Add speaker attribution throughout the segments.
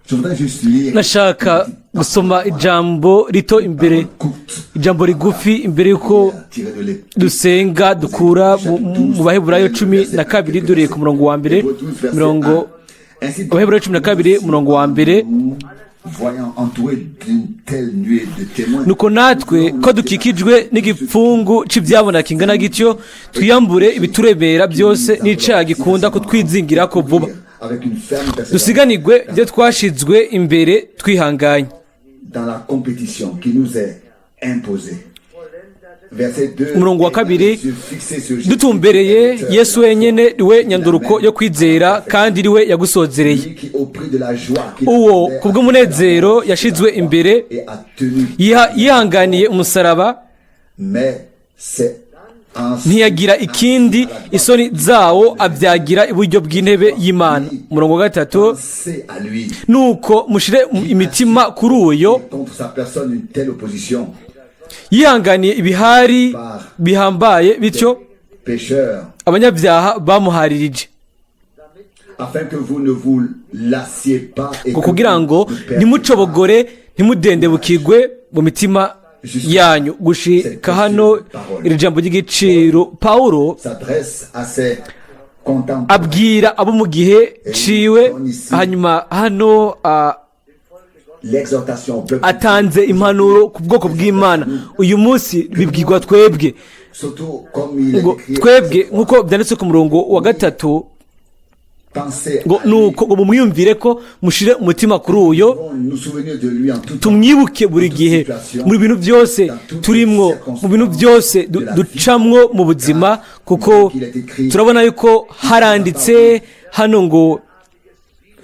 Speaker 1: Je voudrais juste lire
Speaker 2: Nashaka gusoma ijambo rito imbere, ijambo rigufi imbere y'uko
Speaker 1: tiré de l'Épître
Speaker 2: dusenga, dukura mu Baheburayo 12 dore ku murongo wa mbere, mirongo Abaheburayo 12, umurongo wa mbere.
Speaker 1: Voyant entouré d'une telle nuée de témoins,
Speaker 2: Nuko natwe ko dukikijwe n'igipfungu cy'ibyabona kingana gityo, twiyambure ibituremera byose n'icyaha gikunda kutwizingirako vuba,
Speaker 1: avec une ferme persévérance
Speaker 2: dusiganirwe ibyo twashizwe imbere twihanganye.
Speaker 1: Dans la compétition qui nous est imposée. Verset 2.
Speaker 2: Umurongo wa kabiri.
Speaker 1: Les yeux fixés sur Jésus,
Speaker 2: Dutumbereye Yesu wenyine, we nyanduruko yo kwizera kandi riwe yagusozereye,
Speaker 1: lui qui au prix de la joie qu'il
Speaker 2: uwo
Speaker 1: attendait
Speaker 2: kubw'umunezero yashizwe imbere
Speaker 1: et a tenu,
Speaker 2: yihanganiye umusaraba,
Speaker 1: mais c'est ainsi
Speaker 2: ntiyagira ikindi isoni zawo, abyagira iburyo bw'intebe y'Imana. Umurongo wa gatatu.
Speaker 1: Pensez à lui
Speaker 2: Nuko mushire imitima kuri uyo
Speaker 1: contre sa personne une telle opposition
Speaker 2: yihanganiye ibihari bihambaye bityo
Speaker 1: pécheurs,
Speaker 2: abanyabyaha bamuharirije,
Speaker 1: afin que vous ne vous lassiez pas et
Speaker 2: ngo
Speaker 1: que
Speaker 2: kugira
Speaker 1: vous
Speaker 2: ngo
Speaker 1: ne perdiez
Speaker 2: ntimucobogore, ntimudendebukirwe mu mitima yanyu. Gushika hano iri jambo ry'igiciro, Pawulo
Speaker 1: s'adresse à ses contemporains.
Speaker 2: abwira abo mu gihe ciwe. Hanyuma hano
Speaker 1: L'exhortation au peuple,
Speaker 2: atanze impanuro ku bwoko bw'Imana. Uyu munsi bibwirwa twebwe,
Speaker 1: surtout comme il est
Speaker 2: ngo
Speaker 1: écrit,
Speaker 2: twebwe nk'uko byanditse ku murongo wa gatatu,
Speaker 1: pensez
Speaker 2: ngo
Speaker 1: à lui.
Speaker 2: nuko ngo mumwiyumvire ko mushire umutima kuri uyo,
Speaker 1: Nous devons nous souvenir de lui en tout temps.
Speaker 2: Tumwibuke buri gihe mu bintu byose turimwo, mu bintu byose ducamwo mu buzima, kuko turabona yuko haranditse hano ngo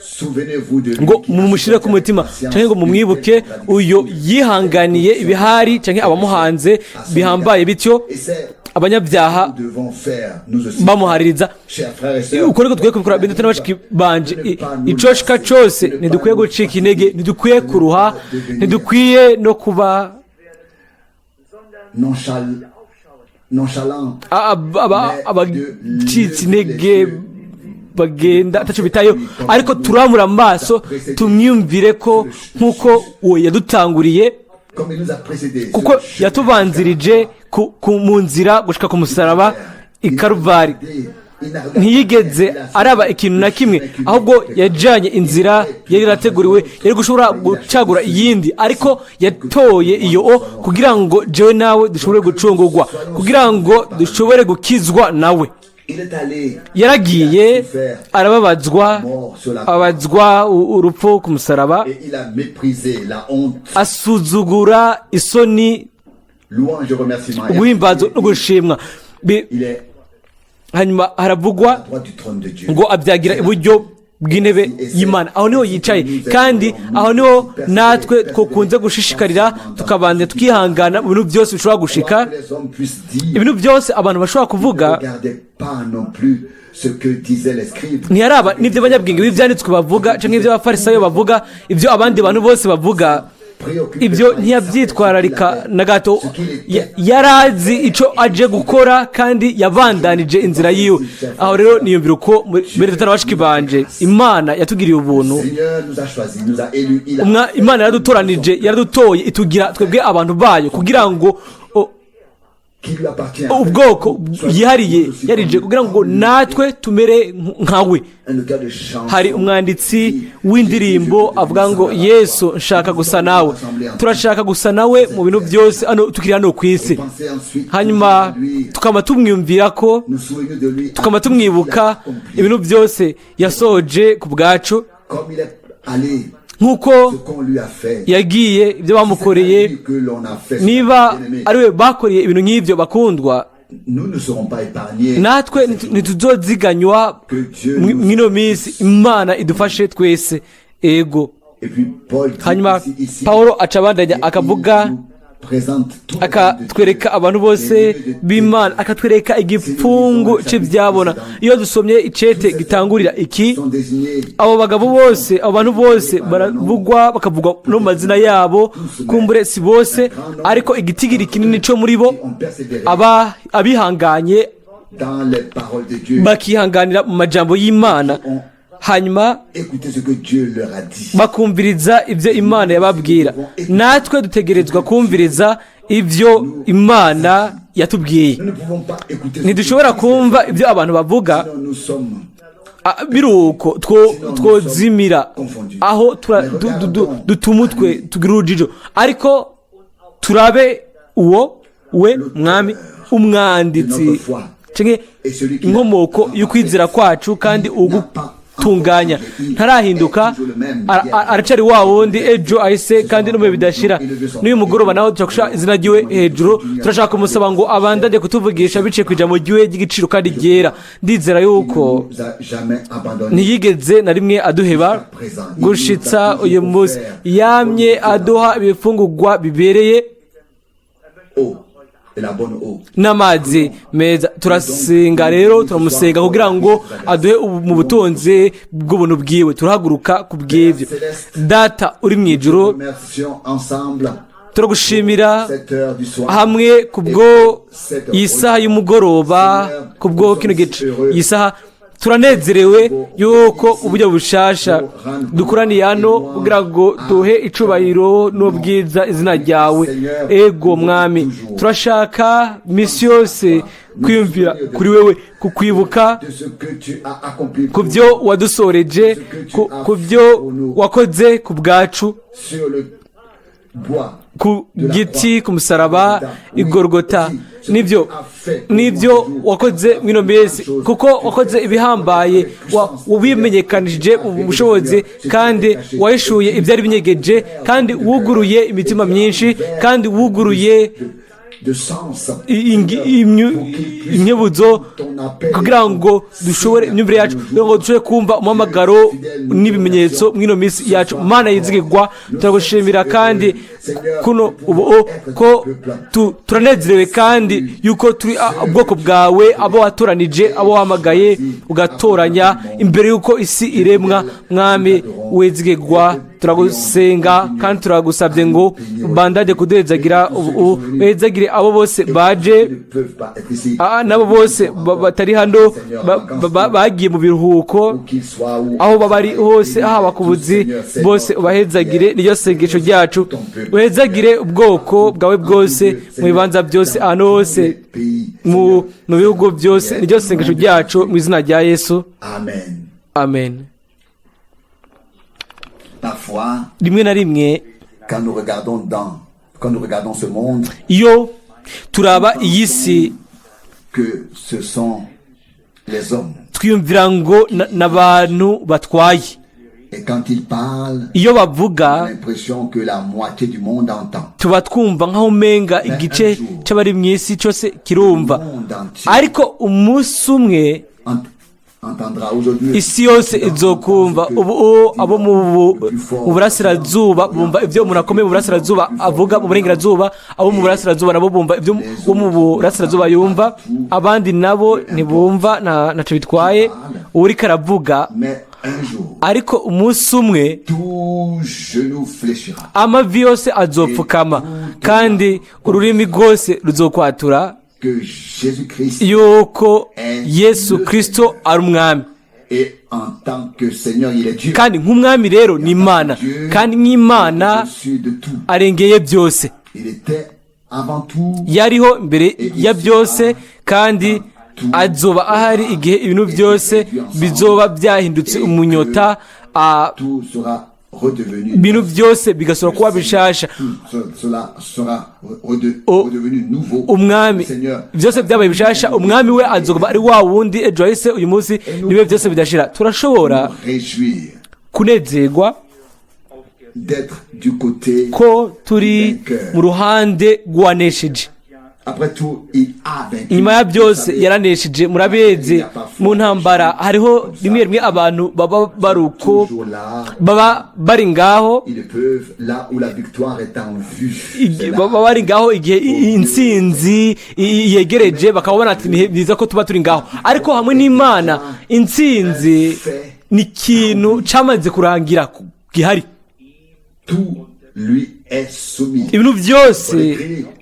Speaker 1: Souvenez-vous de lui
Speaker 2: ngo
Speaker 1: qui a
Speaker 2: mumushire ku mutima, cyangwa ngo mumwibuke uyo yihanganiye ibihari cyangwa abamuhanze bihambaye bityo,
Speaker 1: Et c'est
Speaker 2: abanyabyaha
Speaker 1: nous devons faire nous aussi.
Speaker 2: bamuhaririza.
Speaker 1: Chers frères et sœurs,
Speaker 2: Uko niko dukwiye kubikora, bene na bashiki banje. Icoshika cose, ntidukwiye gucika intege, ntidukwiye kuruha, ntidukwiye no kuba
Speaker 1: nonchalant,
Speaker 2: abacitse intege bagenda ataco bitayeho, ariko turamura amaso tumwiyumvire ko nk'uko uwo yadutanguriye,
Speaker 1: comme il nous a précédés,
Speaker 2: kuko yatubanzirije mu nzira gushika ku musaraba i Karuvari, ntiyigeze araba ikintu na kimwe, ahubwo yajyanye inzira yari yarateguriwe. Yari gushobora gucagura iyindi, ariko yatoye iyo o kugira ngo jewe nawe dushobore gucungurwa, kugira ngo dushobore gukizwa nawe.
Speaker 1: Il est allé
Speaker 2: Yaragiye arababazwa, abazwa urupfu ku musaraba,
Speaker 1: et il a méprisé la honte,
Speaker 2: asuzugura isoni,
Speaker 1: louange et remerciement.
Speaker 2: uguhimbaza no gushimwa.
Speaker 1: Il est
Speaker 2: Hanyuma haravugwa
Speaker 1: à droite du trône de Dieu.
Speaker 2: ngo abyagira iburyo bw'intebe y'Imana. Aho niho yicaye, kandi aho niho natwe twakunze gushishikarira, tukabanza tukihangana mu bintu byose bishobora gushika,
Speaker 1: Que les hommes puissent dire,
Speaker 2: ibintu byose abantu bashobora kuvuga.
Speaker 1: ne regardez pas non plus ce que disaient les scribes.
Speaker 2: Ntiyaraba n'ibyo abanyabwenge b'ibyanditswe bavuga, cyangwa ibyo Abafarisayo bavuga, ibyo abandi bantu bose bavuga. Ibyo ntiyabyitwararika na gato. Yari azi icyo aje gukora kandi yabandanije inzira yiwe. Aho rero niyumvira uko mbere data na bashiki banje, Imana yatugiriye ubuntu.
Speaker 1: Seigneur nous a choisis, nous a élus. Il a
Speaker 2: Imana yaradutoranije, yaradutoye, itugira twebwe abantu bayo kugira ngo
Speaker 1: qui lui appartient.
Speaker 2: ubwoko yihariye yarije kugira ngo natwe tumere nkawe.
Speaker 1: Un auteur de chanson.
Speaker 2: Hari umwanditsi w'indirimbo avuga ngo: "Yesu, nshaka gusa nawe." Turashaka gusa nawe mu bintu byose hano tukiri hano ku isi.
Speaker 1: Pensez ensuite
Speaker 2: Hanyuma
Speaker 1: lui,
Speaker 2: tukaba tumwiyumvira ko,
Speaker 1: nous souvenir de lui,
Speaker 2: tukaba tumwibuka ibintu byose yasoje ku bwacu,
Speaker 1: comme il est allé,
Speaker 2: nk'uko
Speaker 1: ce qu'on lui a fait.
Speaker 2: yagiye, ibyo bamukoreye.
Speaker 1: C'est à lui que l'on a fait.
Speaker 2: Niba
Speaker 1: Bien-aimé,
Speaker 2: ari we bakoreye ibintu nk'ibyo, bakundwa,
Speaker 1: nous ne serons pas épargnés.
Speaker 2: natwe ntituzoziganywa mw'ino minsi. Imana idufashe twese, ego.
Speaker 1: Et puis Paul dit
Speaker 2: Hanyuma
Speaker 1: ici,
Speaker 2: Paul aca abandanya akavuga,
Speaker 1: il nous présente tout
Speaker 2: akatwereka abantu bose b'Imana, akatwereka igipfungu cy'ibyabona. Iyo dusomye icete gitangurira iki,
Speaker 1: sont désignés
Speaker 2: abo bagabo bose, abo bantu bose baravugwa, bakavugwa no mu mazina yabo. Kumbure si bose, ariko igitigiri kinini cyo muri bo
Speaker 1: ont persévéré
Speaker 2: aba abihanganye
Speaker 1: dans les paroles de Dieu,
Speaker 2: bakihanganira mu majambo y'Imana,
Speaker 1: ont
Speaker 2: Hanyuma
Speaker 1: Écoutez ce que Dieu leur a dit.
Speaker 2: bakumviriza ibyo Imana yababwira. Natwe dutegerezwa kumviriza ibyo Imana yatubwiye.
Speaker 1: Nous ne pouvons pas écouter ce
Speaker 2: Ntidushobora
Speaker 1: que
Speaker 2: kumva ibyo abantu bavuga.
Speaker 1: Sinon, nous sommes
Speaker 2: Biruko twozimira aho dutuma utwe tugira urujijo. Ariko turabe uwo we mwami, umwanditsi canke inkomoko y'ukwizera kwacu, kandi ugutunganya, ntarahinduka, aracari wa wundi ejo ahise kandi no mu bihe bidashira. N'uyu mugoroba naho turakusha izina ryiwe hejuru. Turashaka kumusaba ngo abandanye kutuvugisha biciye ku ijambo ryiwe ry'igiciro kandi ryera. Ndizera yuko
Speaker 1: nous a jamais abandonnés.
Speaker 2: ntiyigeze na rimwe aduheba gushitsa uyu munsi. Yamye aduha ibifungurwa bibereye
Speaker 1: Eau et la bonne eau.
Speaker 2: n'amazi meza. Turasenga rero, turamusenga kugira ngo aduhe mu butunzi bw'ubuntu bwiwe. Turahaguruka ku bw'ibyo. Data uri mu ijuru,
Speaker 1: Remercions ensemble
Speaker 2: turagushimira
Speaker 1: cette heure du soir.
Speaker 2: hamwe kubwo iyi saha y'umugoroba, kubwo kino gice, iyi saha. Turanezerewe yuko uburyo bushasha dukoraniye hano kugira ngo duhe icubahiro n'ubwiza izina ryawe. Ego mwami, turashaka misi yose kwiyumvira kuri wewe, kukwibuka
Speaker 1: De ce que tu as accompli
Speaker 2: ku byo wadusoreje, ku byo wakoze ku bwacu
Speaker 1: sur le bois.
Speaker 2: ku giti, ku musaraba igorogota. Nibyo, nibyo wakoze mwino minsi, kuko wakoze ibihambaye, wimenyekanishije ubushobozi, kandi wahishuye ibyari binyegeje, kandi wuguruye imitima myinshi, kandi wuguruye
Speaker 1: De sens.
Speaker 2: Inkebuzo kugira ngo dushobore imyumvire yacu, kugira ngo dushobore kumva umuhamagaro n'ibimenyetso mw'ino minsi yacu. Mana yizigirwa, turagushimira kandi kuno ubu ko turanezerewe kandi yuko turi ubwoko bwawe, abo watoranije, abo wahamagaye ugatoranya imbere y'uko isi iremwa. Mwami wizigirwa, turagusenga kandi turagusabye ngo ubandanye kuduhezagira ubu, wezagire abo bose baje,
Speaker 1: Ils ne peuvent pas être ici.
Speaker 2: Nabo bose batari hano, bagiye mu biruhuko,
Speaker 1: Où qu'ils soient, où
Speaker 2: aho baba ari hose, haba ku buzi bose, ubahezagire. Niyo sengesho ryacu. Uhezagire ubwoko bwawe bwose mu bibanza byose, ahantu hose, mu bihugu byose. Niryo sengesho ryacu mu izina rya Yesu.
Speaker 1: Amen.
Speaker 2: Amen.
Speaker 1: Parfois,
Speaker 2: Rimwe na rimwe,
Speaker 1: quand nous regardons ce monde,
Speaker 2: iyo turaba iyi si,
Speaker 1: que ce sont les hommes.
Speaker 2: twiyumvira ngo n'abantu batwaye.
Speaker 1: Et quand ils parlent,
Speaker 2: Iyo bavuga,
Speaker 1: on a l'impression que la moitié du monde entend.
Speaker 2: tuba twumva nk'aho umenga igice cy'abari mu isi cyose kirumva.
Speaker 1: Le monde entier
Speaker 2: Ariko umunsi umwe
Speaker 1: entendra aujourd'hui.
Speaker 2: isi yose izokumva. Ubu abo mu burasirazuba bumva ibyo umuntu akomeye mu burasirazuba avuga, mu burengerazuba abo mu burasirazuba nabo bumva ibyo uwo mu burasirazuba yumva, abandi nabo ntibumva, ntaco bitwaye uwuriko aravuga.
Speaker 1: Mais un jour,
Speaker 2: Ariko umunsi umwe
Speaker 1: tout genou fléchira.
Speaker 2: amavi yose azopfukama kandi ururimi rwose ruzokwatura
Speaker 1: Que Jésus-Christ
Speaker 2: yuko Yesu Kristo ari umwami.
Speaker 1: Et en tant que Seigneur, il est Dieu.
Speaker 2: Kandi nk'umwami rero ni Imana, kandi nk'Imana
Speaker 1: Au-dessus de tout.
Speaker 2: arengeye byose.
Speaker 1: Il était avant tout.
Speaker 2: Yariho mbere ya byose, kandi azoba ahari igihe ibintu byose bizoba byahindutse umunyota,
Speaker 1: Tout sera redevenu.
Speaker 2: ibintu byose bigasubira kuba bishasha.
Speaker 1: Tout cela sera redevenu nouveau.
Speaker 2: Umwami,
Speaker 1: Seigneur.
Speaker 2: byose byabaye bishasha, umwami we azoba ari wa wundi ejo hahise, uyu munsi, niwe byose bidashira. Turashobora
Speaker 1: Nous réjouir
Speaker 2: kunezerwa
Speaker 1: d'être du côté.
Speaker 2: ko turi mu ruhande rw'uwanesheje.
Speaker 1: Après tout, il a vaincu.
Speaker 2: Inyuma ya byose yaranesheje. Murabizi, mu ntambara hariho rimwe rimwe abantu baba bari uko,
Speaker 1: Toujours là.
Speaker 2: baba bari ngaho,
Speaker 1: Ils peuvent là où la victoire est en vue. C'est là.
Speaker 2: Baba bari ngaho igihe intsinzi yegereje, bakaba babona ati ni byiza ko tuba turi ngaho. Ariko hamwe n'Imana, intsinzi ni ikintu cyamaze kurangira gihari.
Speaker 1: Tout lui est soumis.
Speaker 2: Ibintu byose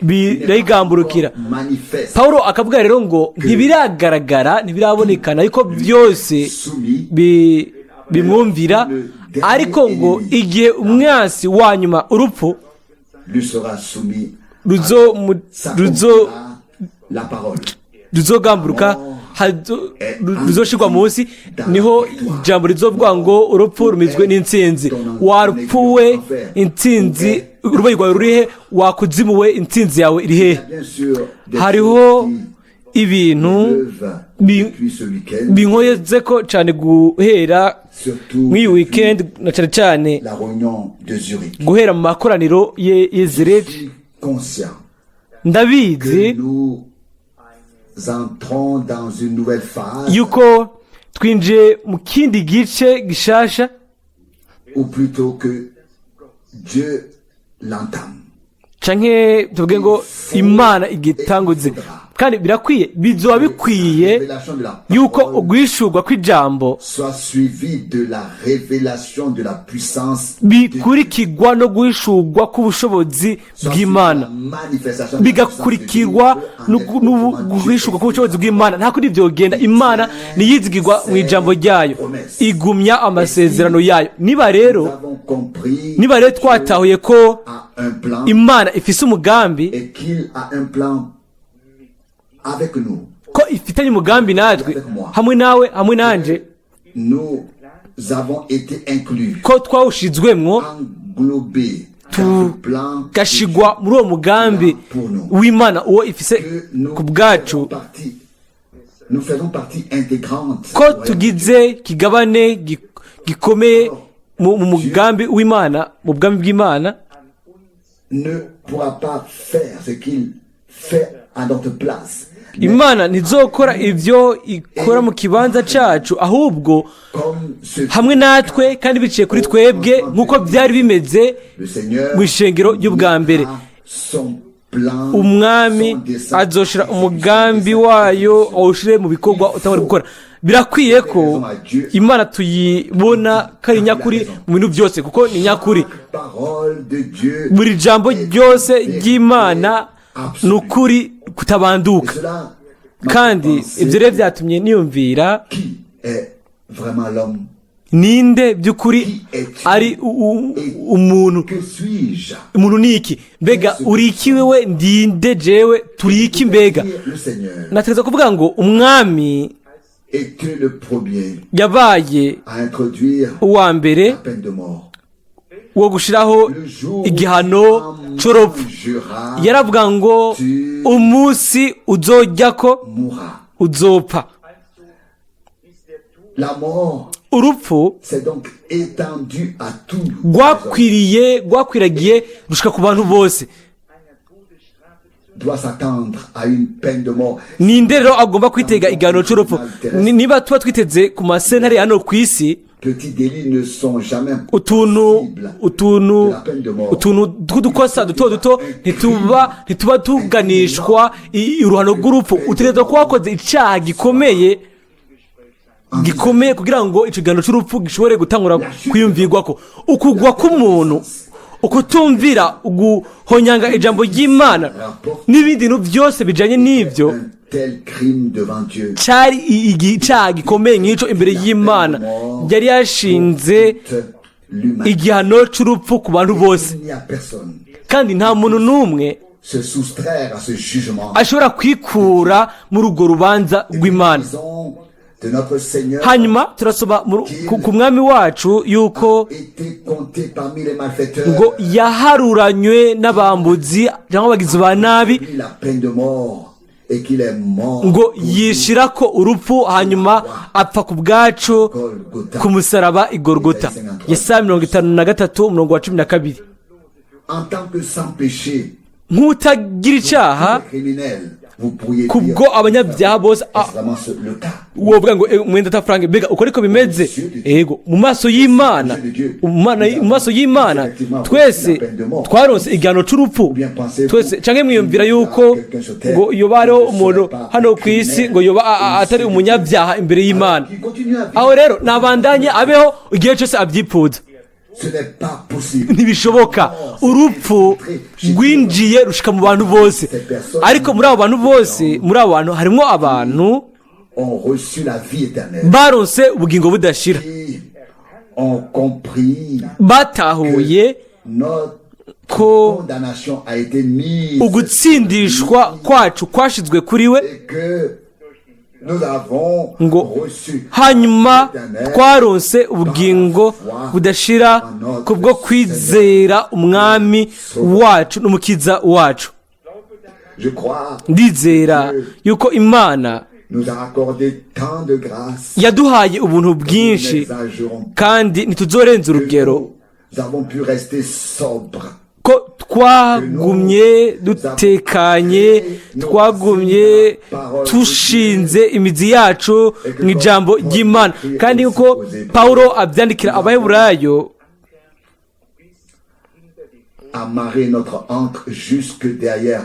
Speaker 2: birayigamburukira.
Speaker 1: Manifeste.
Speaker 2: Pawulo akavuga rero ngo ntibiragaragara, ntibirabonekana, ariko byose
Speaker 1: Soumis.
Speaker 2: bimwumvira. Ariko ngo igihe umwansi wa nyuma, urupfu,
Speaker 1: lui sera soumis,
Speaker 2: ruzo
Speaker 1: la parole.
Speaker 2: ruzogamburuka, ruzoshirwa munsi, niho ijambo rizovuga ngo: "Urupfu, rumizwe n'intsinzi. Warupfuwe, intsinzi, urubayi rwawe rurihe? Wakuzimuwe, intsinzi yawe iri hehe?"
Speaker 1: Bien sûr, des
Speaker 2: Hariho
Speaker 1: choses qui
Speaker 2: ibintu
Speaker 1: m'émeuvent depuis ce week-end,
Speaker 2: binkoyeze ko cyane guhera
Speaker 1: surtout
Speaker 2: mw'iyi
Speaker 1: depuis
Speaker 2: weekend, na cyane cyane
Speaker 1: la réunion de Zurich.
Speaker 2: guhera mu makoraniro ye
Speaker 1: Je
Speaker 2: Zurich.
Speaker 1: suis conscient
Speaker 2: Ndabizi
Speaker 1: que nous entrons dans une nouvelle phase,
Speaker 2: yuko twinjiye mu kindi gice gishasha,
Speaker 1: ou plutôt que Dieu l'entame.
Speaker 2: Canke tuvuge ngo Imana igitanguze, kandi birakwiye, bizoba bikwiye
Speaker 1: Révélation de la
Speaker 2: yuko
Speaker 1: parole
Speaker 2: uguhishurwa kw'ijambo
Speaker 1: soit suivie de la révélation de la puissance de Dieu,
Speaker 2: bikurikirwa no guhishurwa k'ubushobozi
Speaker 1: soit
Speaker 2: bw'Imana,
Speaker 1: suivie de la manifestation de la puissance de Dieu.
Speaker 2: bigakurikirwa
Speaker 1: En être autrement, Dieu
Speaker 2: guhishurwa
Speaker 1: est
Speaker 2: k'ubushobozi bw'Imana. Nta kundi byogenda. Imana niyizigirwa mu ijambo ryayo, igumya amasezerano yayo. Niba rero
Speaker 1: Nous avons compris
Speaker 2: niba rero twatahuye ko
Speaker 1: a un plan
Speaker 2: Imana ifise umugambi,
Speaker 1: et qu'il a un plan avec nous.
Speaker 2: ko ifitanye umugambi natwe, hamwe nawe, hamwe nanje,
Speaker 1: Nous avons été inclus,
Speaker 2: ko twawushizwemwo,
Speaker 1: englobés dans ce plan
Speaker 2: gashigwa muri uwo mugambi w'Imana uwo ifise
Speaker 1: que nous
Speaker 2: ku bwacu,
Speaker 1: nous faisons partie intégrante
Speaker 2: ko tugize kigabane gikomeye mu mugambi w'Imana, mu bwami bw'Imana.
Speaker 1: Ne pourra pas faire ce qu'il fait à notre place. Mais
Speaker 2: Imana ntizokora ibyo ikora mu kibanza cyacu, ahubwo
Speaker 1: comme ce
Speaker 2: hamwe natwe kandi biciye kuri twebwe, nk'uko byari bimeze
Speaker 1: le Seigneur
Speaker 2: mu ishengero ry'ubwa mbere.
Speaker 1: mettra son plan,
Speaker 2: Umwami
Speaker 1: son dessein,
Speaker 2: azoshira umugambi wayo awushire mu bikorwa utangwa gukora. Birakwiye ko Imana tuyibona ko ari nyakuri mu bintu byose, kuko ni nyakuri.
Speaker 1: Parole de Dieu
Speaker 2: Buri jambo ryose ry'Imana ni ukuri kutabanduka.
Speaker 1: Et cela m'a
Speaker 2: Kandi
Speaker 1: fait penser,
Speaker 2: ibyo rero byatumye niyumvira:
Speaker 1: qui est vraiment l'homme?
Speaker 2: ninde by'ukuri ari umuntu?
Speaker 1: Que suis-je?
Speaker 2: Umuntu ni iki mbega? Uri iki wewe? Ndinde jewe? Turi iki mbega?
Speaker 1: Le Seigneur
Speaker 2: Nategereza kuvuga ngo Umwami
Speaker 1: était le premier
Speaker 2: yabaye
Speaker 1: à introduire
Speaker 2: uwa mbere
Speaker 1: la peine de mort.
Speaker 2: wo gushyiraho
Speaker 1: Le jour où
Speaker 2: igihano
Speaker 1: tu en
Speaker 2: c'urupfu,
Speaker 1: mangeras,
Speaker 2: yaravuga ngo: "Umunsi uzojya ko
Speaker 1: mourras.
Speaker 2: uzopfa."
Speaker 1: La mort
Speaker 2: Urupfu
Speaker 1: s'est donc étendue à tous les hommes.
Speaker 2: rwakwiriye, rwakwiragiye gushika ku bantu bose.
Speaker 1: Doit s'attendre à une peine de mort.
Speaker 2: Ninde rero agomba kwitega igihano c'urupfu? Niba tuba twiteze ku masentare hano ku isi,
Speaker 1: Petits délits ne sont jamais
Speaker 2: utuntu
Speaker 1: possibles
Speaker 2: utuntu
Speaker 1: de la peine de mort.
Speaker 2: utuntu tw'udukosa duto duto ntituba tuganishwa uruhano rw'urupfu. Utegerezwa kuba wakoze icyaha gikomeye gikomeye kugira ngo icyo gihano cy'urupfu gishobore gutangura kwiyumvirwa ko ukugwa k'umuntu, ukutumvira, uguhonyanga ijambo ry'Imana n'ibindi bintu byose bijyanye n'ibyo
Speaker 1: Un tel crime devant Dieu.
Speaker 2: cyari icyaha gikomeye nk'icyo imbere y'Imana. Yari yashinze
Speaker 1: Toute l'humanité.
Speaker 2: igihano cy'urupfu ku bantu bose.
Speaker 1: Il n'y a personne
Speaker 2: Kandi nta muntu n'umwe
Speaker 1: se soustraire à ce jugement.
Speaker 2: ashobora kwikura muri urwo rubanza rw'Imana.
Speaker 1: Disons de notre Seigneur
Speaker 2: Hanyuma turasoma ku Mwami wacu yuko
Speaker 1: été compté parmi les malfaiteurs.
Speaker 2: ngo yaharuranywe n'abambuzi cyangwa abagizi ba nabi,
Speaker 1: Lui, la peine de mort et qu'il est mort
Speaker 2: ngo yishira ko urupfu, hanyuma apfa ku bwacu
Speaker 1: Golgotha.
Speaker 2: ku musaraba i Gorogota. Yesaya 53, umurongo wa 12.
Speaker 1: En tant que sans péché,
Speaker 2: Nk'utagira icyaha,
Speaker 1: les criminels, vous pourriez dire,
Speaker 2: kubwo abanyabyaha bose,
Speaker 1: est-ce vraiment le cas?
Speaker 2: Wovuga ngo: "Mwenda ta Frank, mbega uko ariko bimeze?" Ego, mu maso y'Imana, mu maso y'Imana twese twaronse igihano c'urupfu twese. Canke mwiyumvira yuko ngo yoba hariho umuntu hano ku isi ngo yoba atari umunyabyaha imbere y'Imana?
Speaker 1: Qui continue à vivre.
Speaker 2: Aho rero nabandanye abeho igihe cyose abyipfuza.
Speaker 1: Ce n'est pas possible.
Speaker 2: Ntibishoboka. Urupfu rwinjiye rushika mu bantu bose, ariko muri abo bantu bose, muri abo bantu harimo abantu
Speaker 1: Ont reçu la vie éternelle.
Speaker 2: baronse ubugingo budashira.
Speaker 1: Qui ont compris
Speaker 2: Batahuye
Speaker 1: notre
Speaker 2: ko
Speaker 1: condamnation a été mise
Speaker 2: ugutsindishwa kwacu kwashizwe kuri we,
Speaker 1: et que nous avons
Speaker 2: ngo
Speaker 1: reçu
Speaker 2: hanyuma twaronse ubugingo budashira kubwo kwizera Umwami wacu n'Umukiza wacu.
Speaker 1: Je crois
Speaker 2: Ndizera yuko Imana
Speaker 1: nous a accordé tant de grâce.
Speaker 2: yaduhaye ubuntu
Speaker 1: Nous
Speaker 2: bwinshi,
Speaker 1: n'exagérons pas.
Speaker 2: kandi ntituzorenza urugero,
Speaker 1: Nous avons pu rester sobres.
Speaker 2: ko twagumye dutekanye, twagumye tushinze imizi yacu mu ijambo ry'Imana. Kandi nk'uko Pawulo abyandikira Abaheburayo,
Speaker 1: Amarrer notre ancre jusque derrière.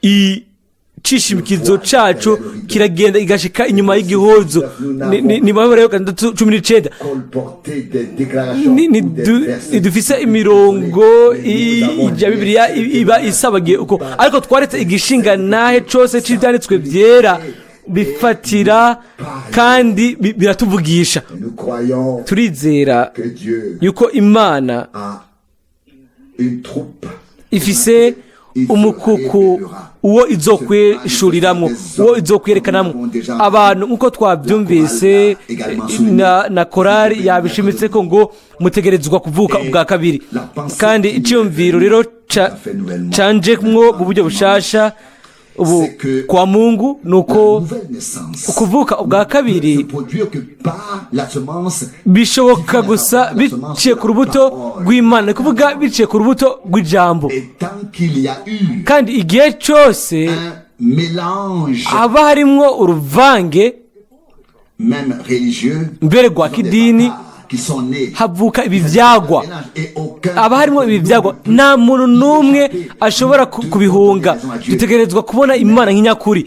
Speaker 2: Icishimikizo cacu kiragenda igashika inyuma y'igihuzu. Ni Baheburayo 6:19.
Speaker 1: Colporter des déclarations
Speaker 2: Ni- ni
Speaker 1: ou des
Speaker 2: du-
Speaker 1: versets.
Speaker 2: Ntidufise imirongo ya Bibiliya iba isabagiye uko, ariko twaretse igishinga nahe cose c'ivyanditswe vyera bifatira kandi biratuvugisha.
Speaker 1: Nous croyons
Speaker 2: Turizera
Speaker 1: que Dieu
Speaker 2: yuko Imana
Speaker 1: a une troupe
Speaker 2: ifise umukuku uwo izokwishuriramwo, uwo izokwerekanamwo abantu, nk'uko twabyumvise na korari yabishimitse ko ngo mutegerezwa kuvuka ubwa kabiri. Kandi icyumviro rero canjemwo mu buryo bushasha ubu kwa Mungu ni
Speaker 1: La
Speaker 2: uko
Speaker 1: nouvelle naissance
Speaker 2: ukuvuka ubwa kabiri
Speaker 1: ne se produire que par la semence
Speaker 2: bishoboka gusa biciye ku rubuto rw'Imana, ni kuvuga biciye ku rubuto rw'ijambo.
Speaker 1: Et tant qu'il y a eu
Speaker 2: Kandi igihe cyose
Speaker 1: un mélange,
Speaker 2: haba harimwo uruvange,
Speaker 1: même religieux,
Speaker 2: mbere rwa
Speaker 1: ce sont des
Speaker 2: kidini,
Speaker 1: bâtards qui sont nés.
Speaker 2: havuka ibi byagwa.
Speaker 1: Mélange et aucun
Speaker 2: Haba harimo ibi byagwa, nta muntu n'umwe ashobora kubihunga. Dutegerezwa kubona Imana nk'inyakuri,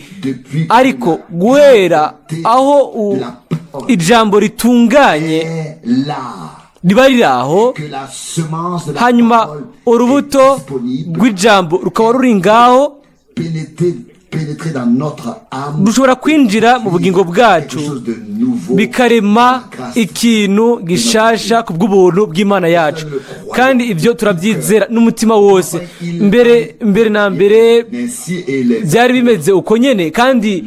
Speaker 2: ariko guhera aho ijambo ritunganye
Speaker 1: est là
Speaker 2: riba riri aho,
Speaker 1: que la semence de la
Speaker 2: hanyuma
Speaker 1: parole
Speaker 2: urubuto
Speaker 1: est disponible,
Speaker 2: rw'ijambo rukaba ruri ngaho,
Speaker 1: pénétrer dans notre âme,
Speaker 2: rushobora kwinjira mu bugingo bwacu,
Speaker 1: quelque chose de nouveau,
Speaker 2: bikarema
Speaker 1: grâce
Speaker 2: ikintu gishasha ku bw'ubuntu bw'Imana yacu. Kandi ibyo turabyizera n'umutima wose. Mbere na mbere
Speaker 1: Ainsi et les
Speaker 2: byari bimeze uko nyene, kandi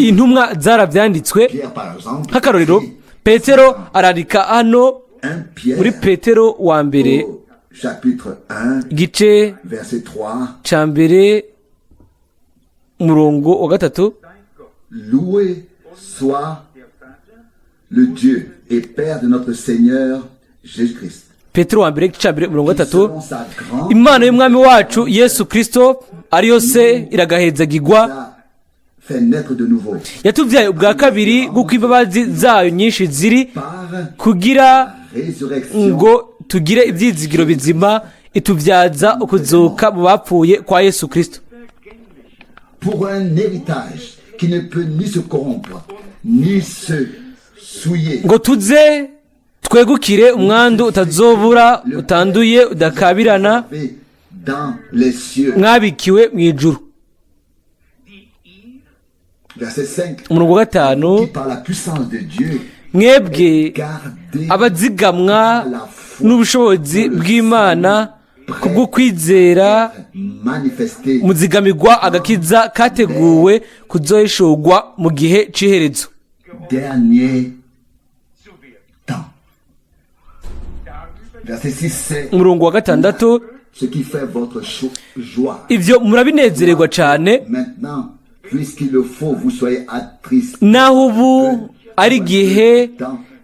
Speaker 2: intumwa zarabyanditswe.
Speaker 1: Pierre par exemple,
Speaker 2: Nk'akarorero, Petero arandika hano
Speaker 1: 1 Pierre
Speaker 2: muri Petero wa mbere,
Speaker 1: au chapitre 1
Speaker 2: igice
Speaker 1: verset 3,
Speaker 2: ca mbere, umurongo wa 3:
Speaker 1: Loué soit le Dieu et Père de notre Seigneur Jésus-Christ,
Speaker 2: Petero wa mbere, igice ca mbere, umurongo wa
Speaker 1: qui,
Speaker 2: 3:
Speaker 1: selon sa grande
Speaker 2: Imana y'Umwami wacu Yesu Kristo, ariyo Se, iragahezagirwa,
Speaker 1: a fait naître de nouveau
Speaker 2: yatubyaye ubwa kabiri kuko imbabazi zayo nyinshi ziri,
Speaker 1: par
Speaker 2: kugira
Speaker 1: résurrection
Speaker 2: ngo tugire ibyizigiro bizima, itubyaza ukuzuka mu bapfuye kwa Yesu Kristo,
Speaker 1: pour un héritage qui ne peut ni se corrompre ni se souiller,
Speaker 2: ngo tuze twegukire umwandu utazobura, utanduye, udakabirana,
Speaker 1: réservé dans les cieux.
Speaker 2: mwabikiwe mu ijuru.
Speaker 1: Verset 5,
Speaker 2: Umurongo wa 5:
Speaker 1: qui par la puissance de Dieu
Speaker 2: mwebwe
Speaker 1: gardez
Speaker 2: abazigamwa n'ubushobozi bw'Imana kubwo kwizera,
Speaker 1: manifesté
Speaker 2: muzigamirwa agakiza kateguwe kuzohishurwa mu gihe c'iherezo.
Speaker 1: dernier temps. Verset 6, c'est
Speaker 2: Umurongo wa 6:
Speaker 1: ce qui fait votre joie.
Speaker 2: Ibyo murabinezererwa cyane,
Speaker 1: Maintenant, puisqu'il le faut, vous soyez attristés
Speaker 2: naho ubu ari igihe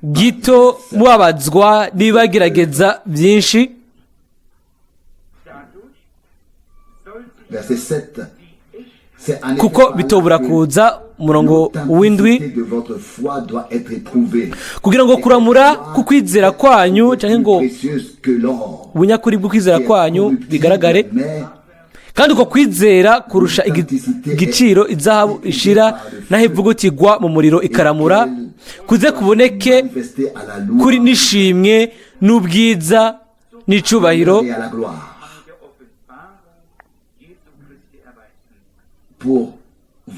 Speaker 2: gito mubabazwa n'ibibagerageza byinshi.
Speaker 1: Verset 7. C'est en effet
Speaker 2: Kuko
Speaker 1: par là
Speaker 2: bitobura
Speaker 1: que
Speaker 2: kuza. Umurongo
Speaker 1: l'authenticité
Speaker 2: w'7:
Speaker 1: de votre foi doit être éprouvée.
Speaker 2: kugira ngo kuramura kukwizera kwanyu, cyangwa ngo
Speaker 1: Plus précieuse que l'or,
Speaker 2: ubunyakuri bw'ukwizera
Speaker 1: qui est
Speaker 2: kwanyu
Speaker 1: corruptible,
Speaker 2: bigaragare,
Speaker 1: mais
Speaker 2: kandi uko kwizera kurusha igiciro izahabu ishira naho ivugutirwa mu muriro ikaramura, kuze kuboneke
Speaker 1: manifestée à la louange
Speaker 2: kuri n'ishimwe n'ubwiza n'icubahiro
Speaker 1: et à la gloire. Pour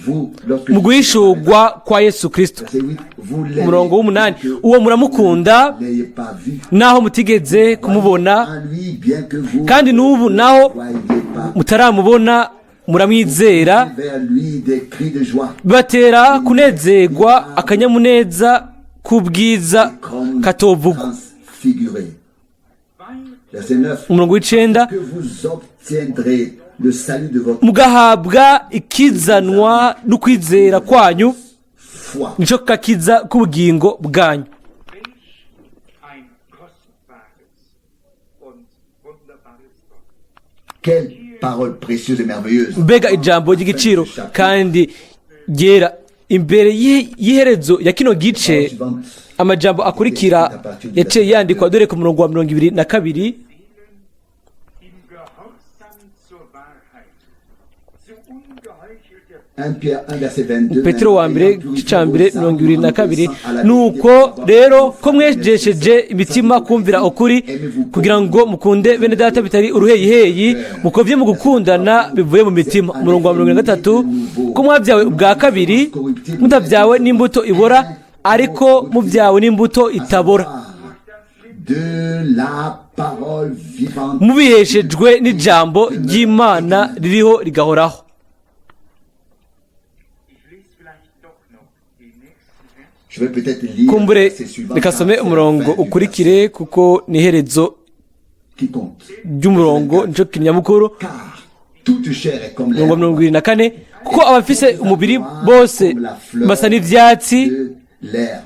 Speaker 1: Vous, lorsque
Speaker 2: Mu guhishurwa kwa Yesu Kristo.
Speaker 1: Verset 8, vous l'aimez,
Speaker 2: Umurongo w'umunani,
Speaker 1: que
Speaker 2: uwo muramukunda
Speaker 1: vous n'ayez pas vu.
Speaker 2: naho mutigeze kumubona,
Speaker 1: En lui, bien que vous
Speaker 2: kandi n'ubu naho
Speaker 1: ne voyez pas,
Speaker 2: mutaramubona muramwizera,
Speaker 1: vers lui des cris de joie
Speaker 2: bibatera kunezerwa akanyamuneza k'ubwiza
Speaker 1: comme
Speaker 2: katovugwa.
Speaker 1: transfigurés. Verset 9,
Speaker 2: Umurongo w'icenda,
Speaker 1: que vous obtiendrez le salut de votre
Speaker 2: mugahabwa ikizanwa n'ukwizera kwanyu,
Speaker 1: foi.
Speaker 2: nico kakiza k'ubugingo bwanyu.
Speaker 3: Welch ein kostbares und wunderbares Wort.
Speaker 1: Quelle parole précieuse et merveilleuse.
Speaker 2: Mbega ijambo ry'igiciro kandi ryera! Imbere y'iherezo ya kino gice,
Speaker 1: Suivante.
Speaker 2: amajambo akurikira yaciye yandikwa dore ku murongo wa 22.
Speaker 3: Im Gehorsam zur Wahrheit, zu ungeheuchelter
Speaker 1: 1 Pierre 1 verset 22.
Speaker 2: Petero wa mbere, igice cya mbere, 22. Nuko rero ko mwejesheje imitima kumvira ukuri kugira ngo mukunde bene data bitari uruheyiheyi, mukovye mu gukundana bivuye mu mitima. Umurongo wa 33, ko mwabyawe ubwa kabiri, mudabyawe n'imbuto ibora, ariko mubyawe n'imbuto itabora,
Speaker 1: De la parole vivante.
Speaker 2: Mubiheshejwe n'ijambo ry'Imana ririho rigahoraho.
Speaker 3: Ich lese vielleicht doch noch den nächsten Vers.
Speaker 1: Je vais peut-être lire
Speaker 2: Kumbure
Speaker 1: le verset suivant,
Speaker 2: reka
Speaker 1: car
Speaker 2: some
Speaker 1: c'est la
Speaker 2: umurongo
Speaker 1: fin du
Speaker 2: ukurikire,
Speaker 1: verset
Speaker 2: kuko ni iherezo
Speaker 1: qui compte.
Speaker 2: ry'umurongo, nico kintu nyamukuru.
Speaker 1: Car toute chair est comme
Speaker 2: Umurongo wa
Speaker 1: l'herbe,
Speaker 2: 74, kuko abafise umubiri bose basa n'ivyatsi,
Speaker 1: de l'herbe.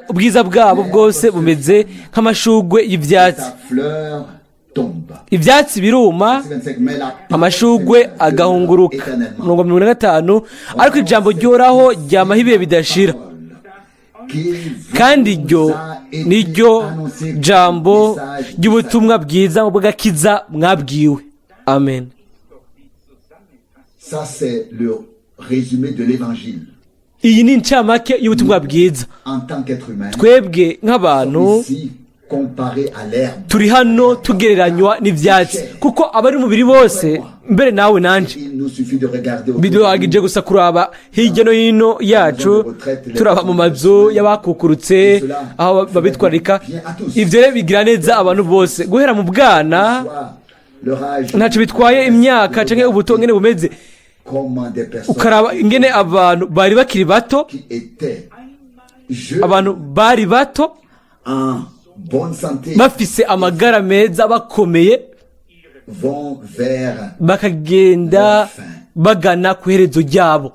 Speaker 2: ubwiza bwabo bwose bumeze nk'amashugwe y'ivyatsi.
Speaker 1: Sa fleur tombe.
Speaker 2: Ivyatsi biruma,
Speaker 1: Verset 25, mais la parole
Speaker 2: amashugwe
Speaker 1: du Seigneur
Speaker 2: agahunguruka.
Speaker 1: éternellement.
Speaker 2: Umurongo wa 45, ariko ijambo ryoraho ryamaho ibihe bidashira.
Speaker 1: Qui vous
Speaker 2: Kandi iryo
Speaker 1: a été
Speaker 2: niryo
Speaker 1: annoncé comme
Speaker 2: jambo
Speaker 1: message du
Speaker 2: ry'ubutumwa bwiza bw'agakiza mwabwiwe. Amen.
Speaker 1: Ça, c'est le résumé de l'évangile.
Speaker 2: Iyi ni incamake y'ubutumwa bwiza.
Speaker 1: En tant qu'être humain,
Speaker 2: Twebwe nk'abantu
Speaker 1: ici, comparé à l'herbe,
Speaker 2: turi hano tugereranywa n'ibyatsi, kuko abari umubiri bose, mbere nawe nanje,
Speaker 1: il nous suffit de regarder autour de
Speaker 2: biduhagije
Speaker 1: nous.
Speaker 2: Gusa kuraba hirya no hino yacu, turaba mu mazu y'abakukurutse aho babitwararika. Ibyo rero bigira neza abantu bose guhera mu bwana,
Speaker 1: Soit leur âge,
Speaker 2: ntacyo bitwaye imyaka cyangwa ubuto ngene bumeze,
Speaker 1: comment des personnes
Speaker 2: ukaraba ingene abantu bari bakiri bato,
Speaker 1: qui étaient jeunes,
Speaker 2: abantu bari bato,
Speaker 1: en bonne santé,
Speaker 2: bafise amagara meza, bakomeye,
Speaker 1: vont vers
Speaker 2: bakagenda bagana ku iherezo ryabo.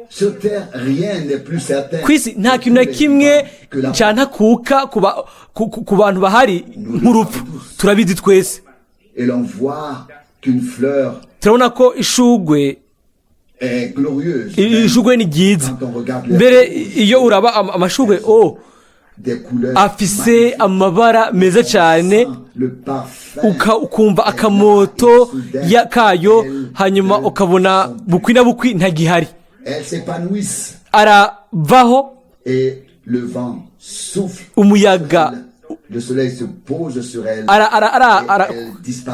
Speaker 1: Sur terre, rien n'est plus certain
Speaker 2: Ku isi nta kintu na kimwe
Speaker 1: que la
Speaker 2: cantakuka ku ba- ku- ku- ku bantu bahari nk'urupfu, turabizi twese.
Speaker 1: Et l'on voit qu'une fleur
Speaker 2: Turabona ko ishugwe
Speaker 1: est glorieuse.
Speaker 2: ishugwe ni ryiza.
Speaker 1: Quand on regarde les
Speaker 2: Mbere iyo uraba amashugwe oh
Speaker 1: des couleurs
Speaker 2: afise
Speaker 1: magnifiques,
Speaker 2: amabara meza cyane,
Speaker 1: le parfum
Speaker 2: ukumva akamoto kayo, hanyuma ukabona bukwi na bukwi ntagihari.
Speaker 1: Elles s'épanouissent
Speaker 2: Aravaho.
Speaker 1: Et le vent souffle.
Speaker 2: Umuyaga
Speaker 1: Le soleil se pose sur elles.
Speaker 2: ara ara ara ara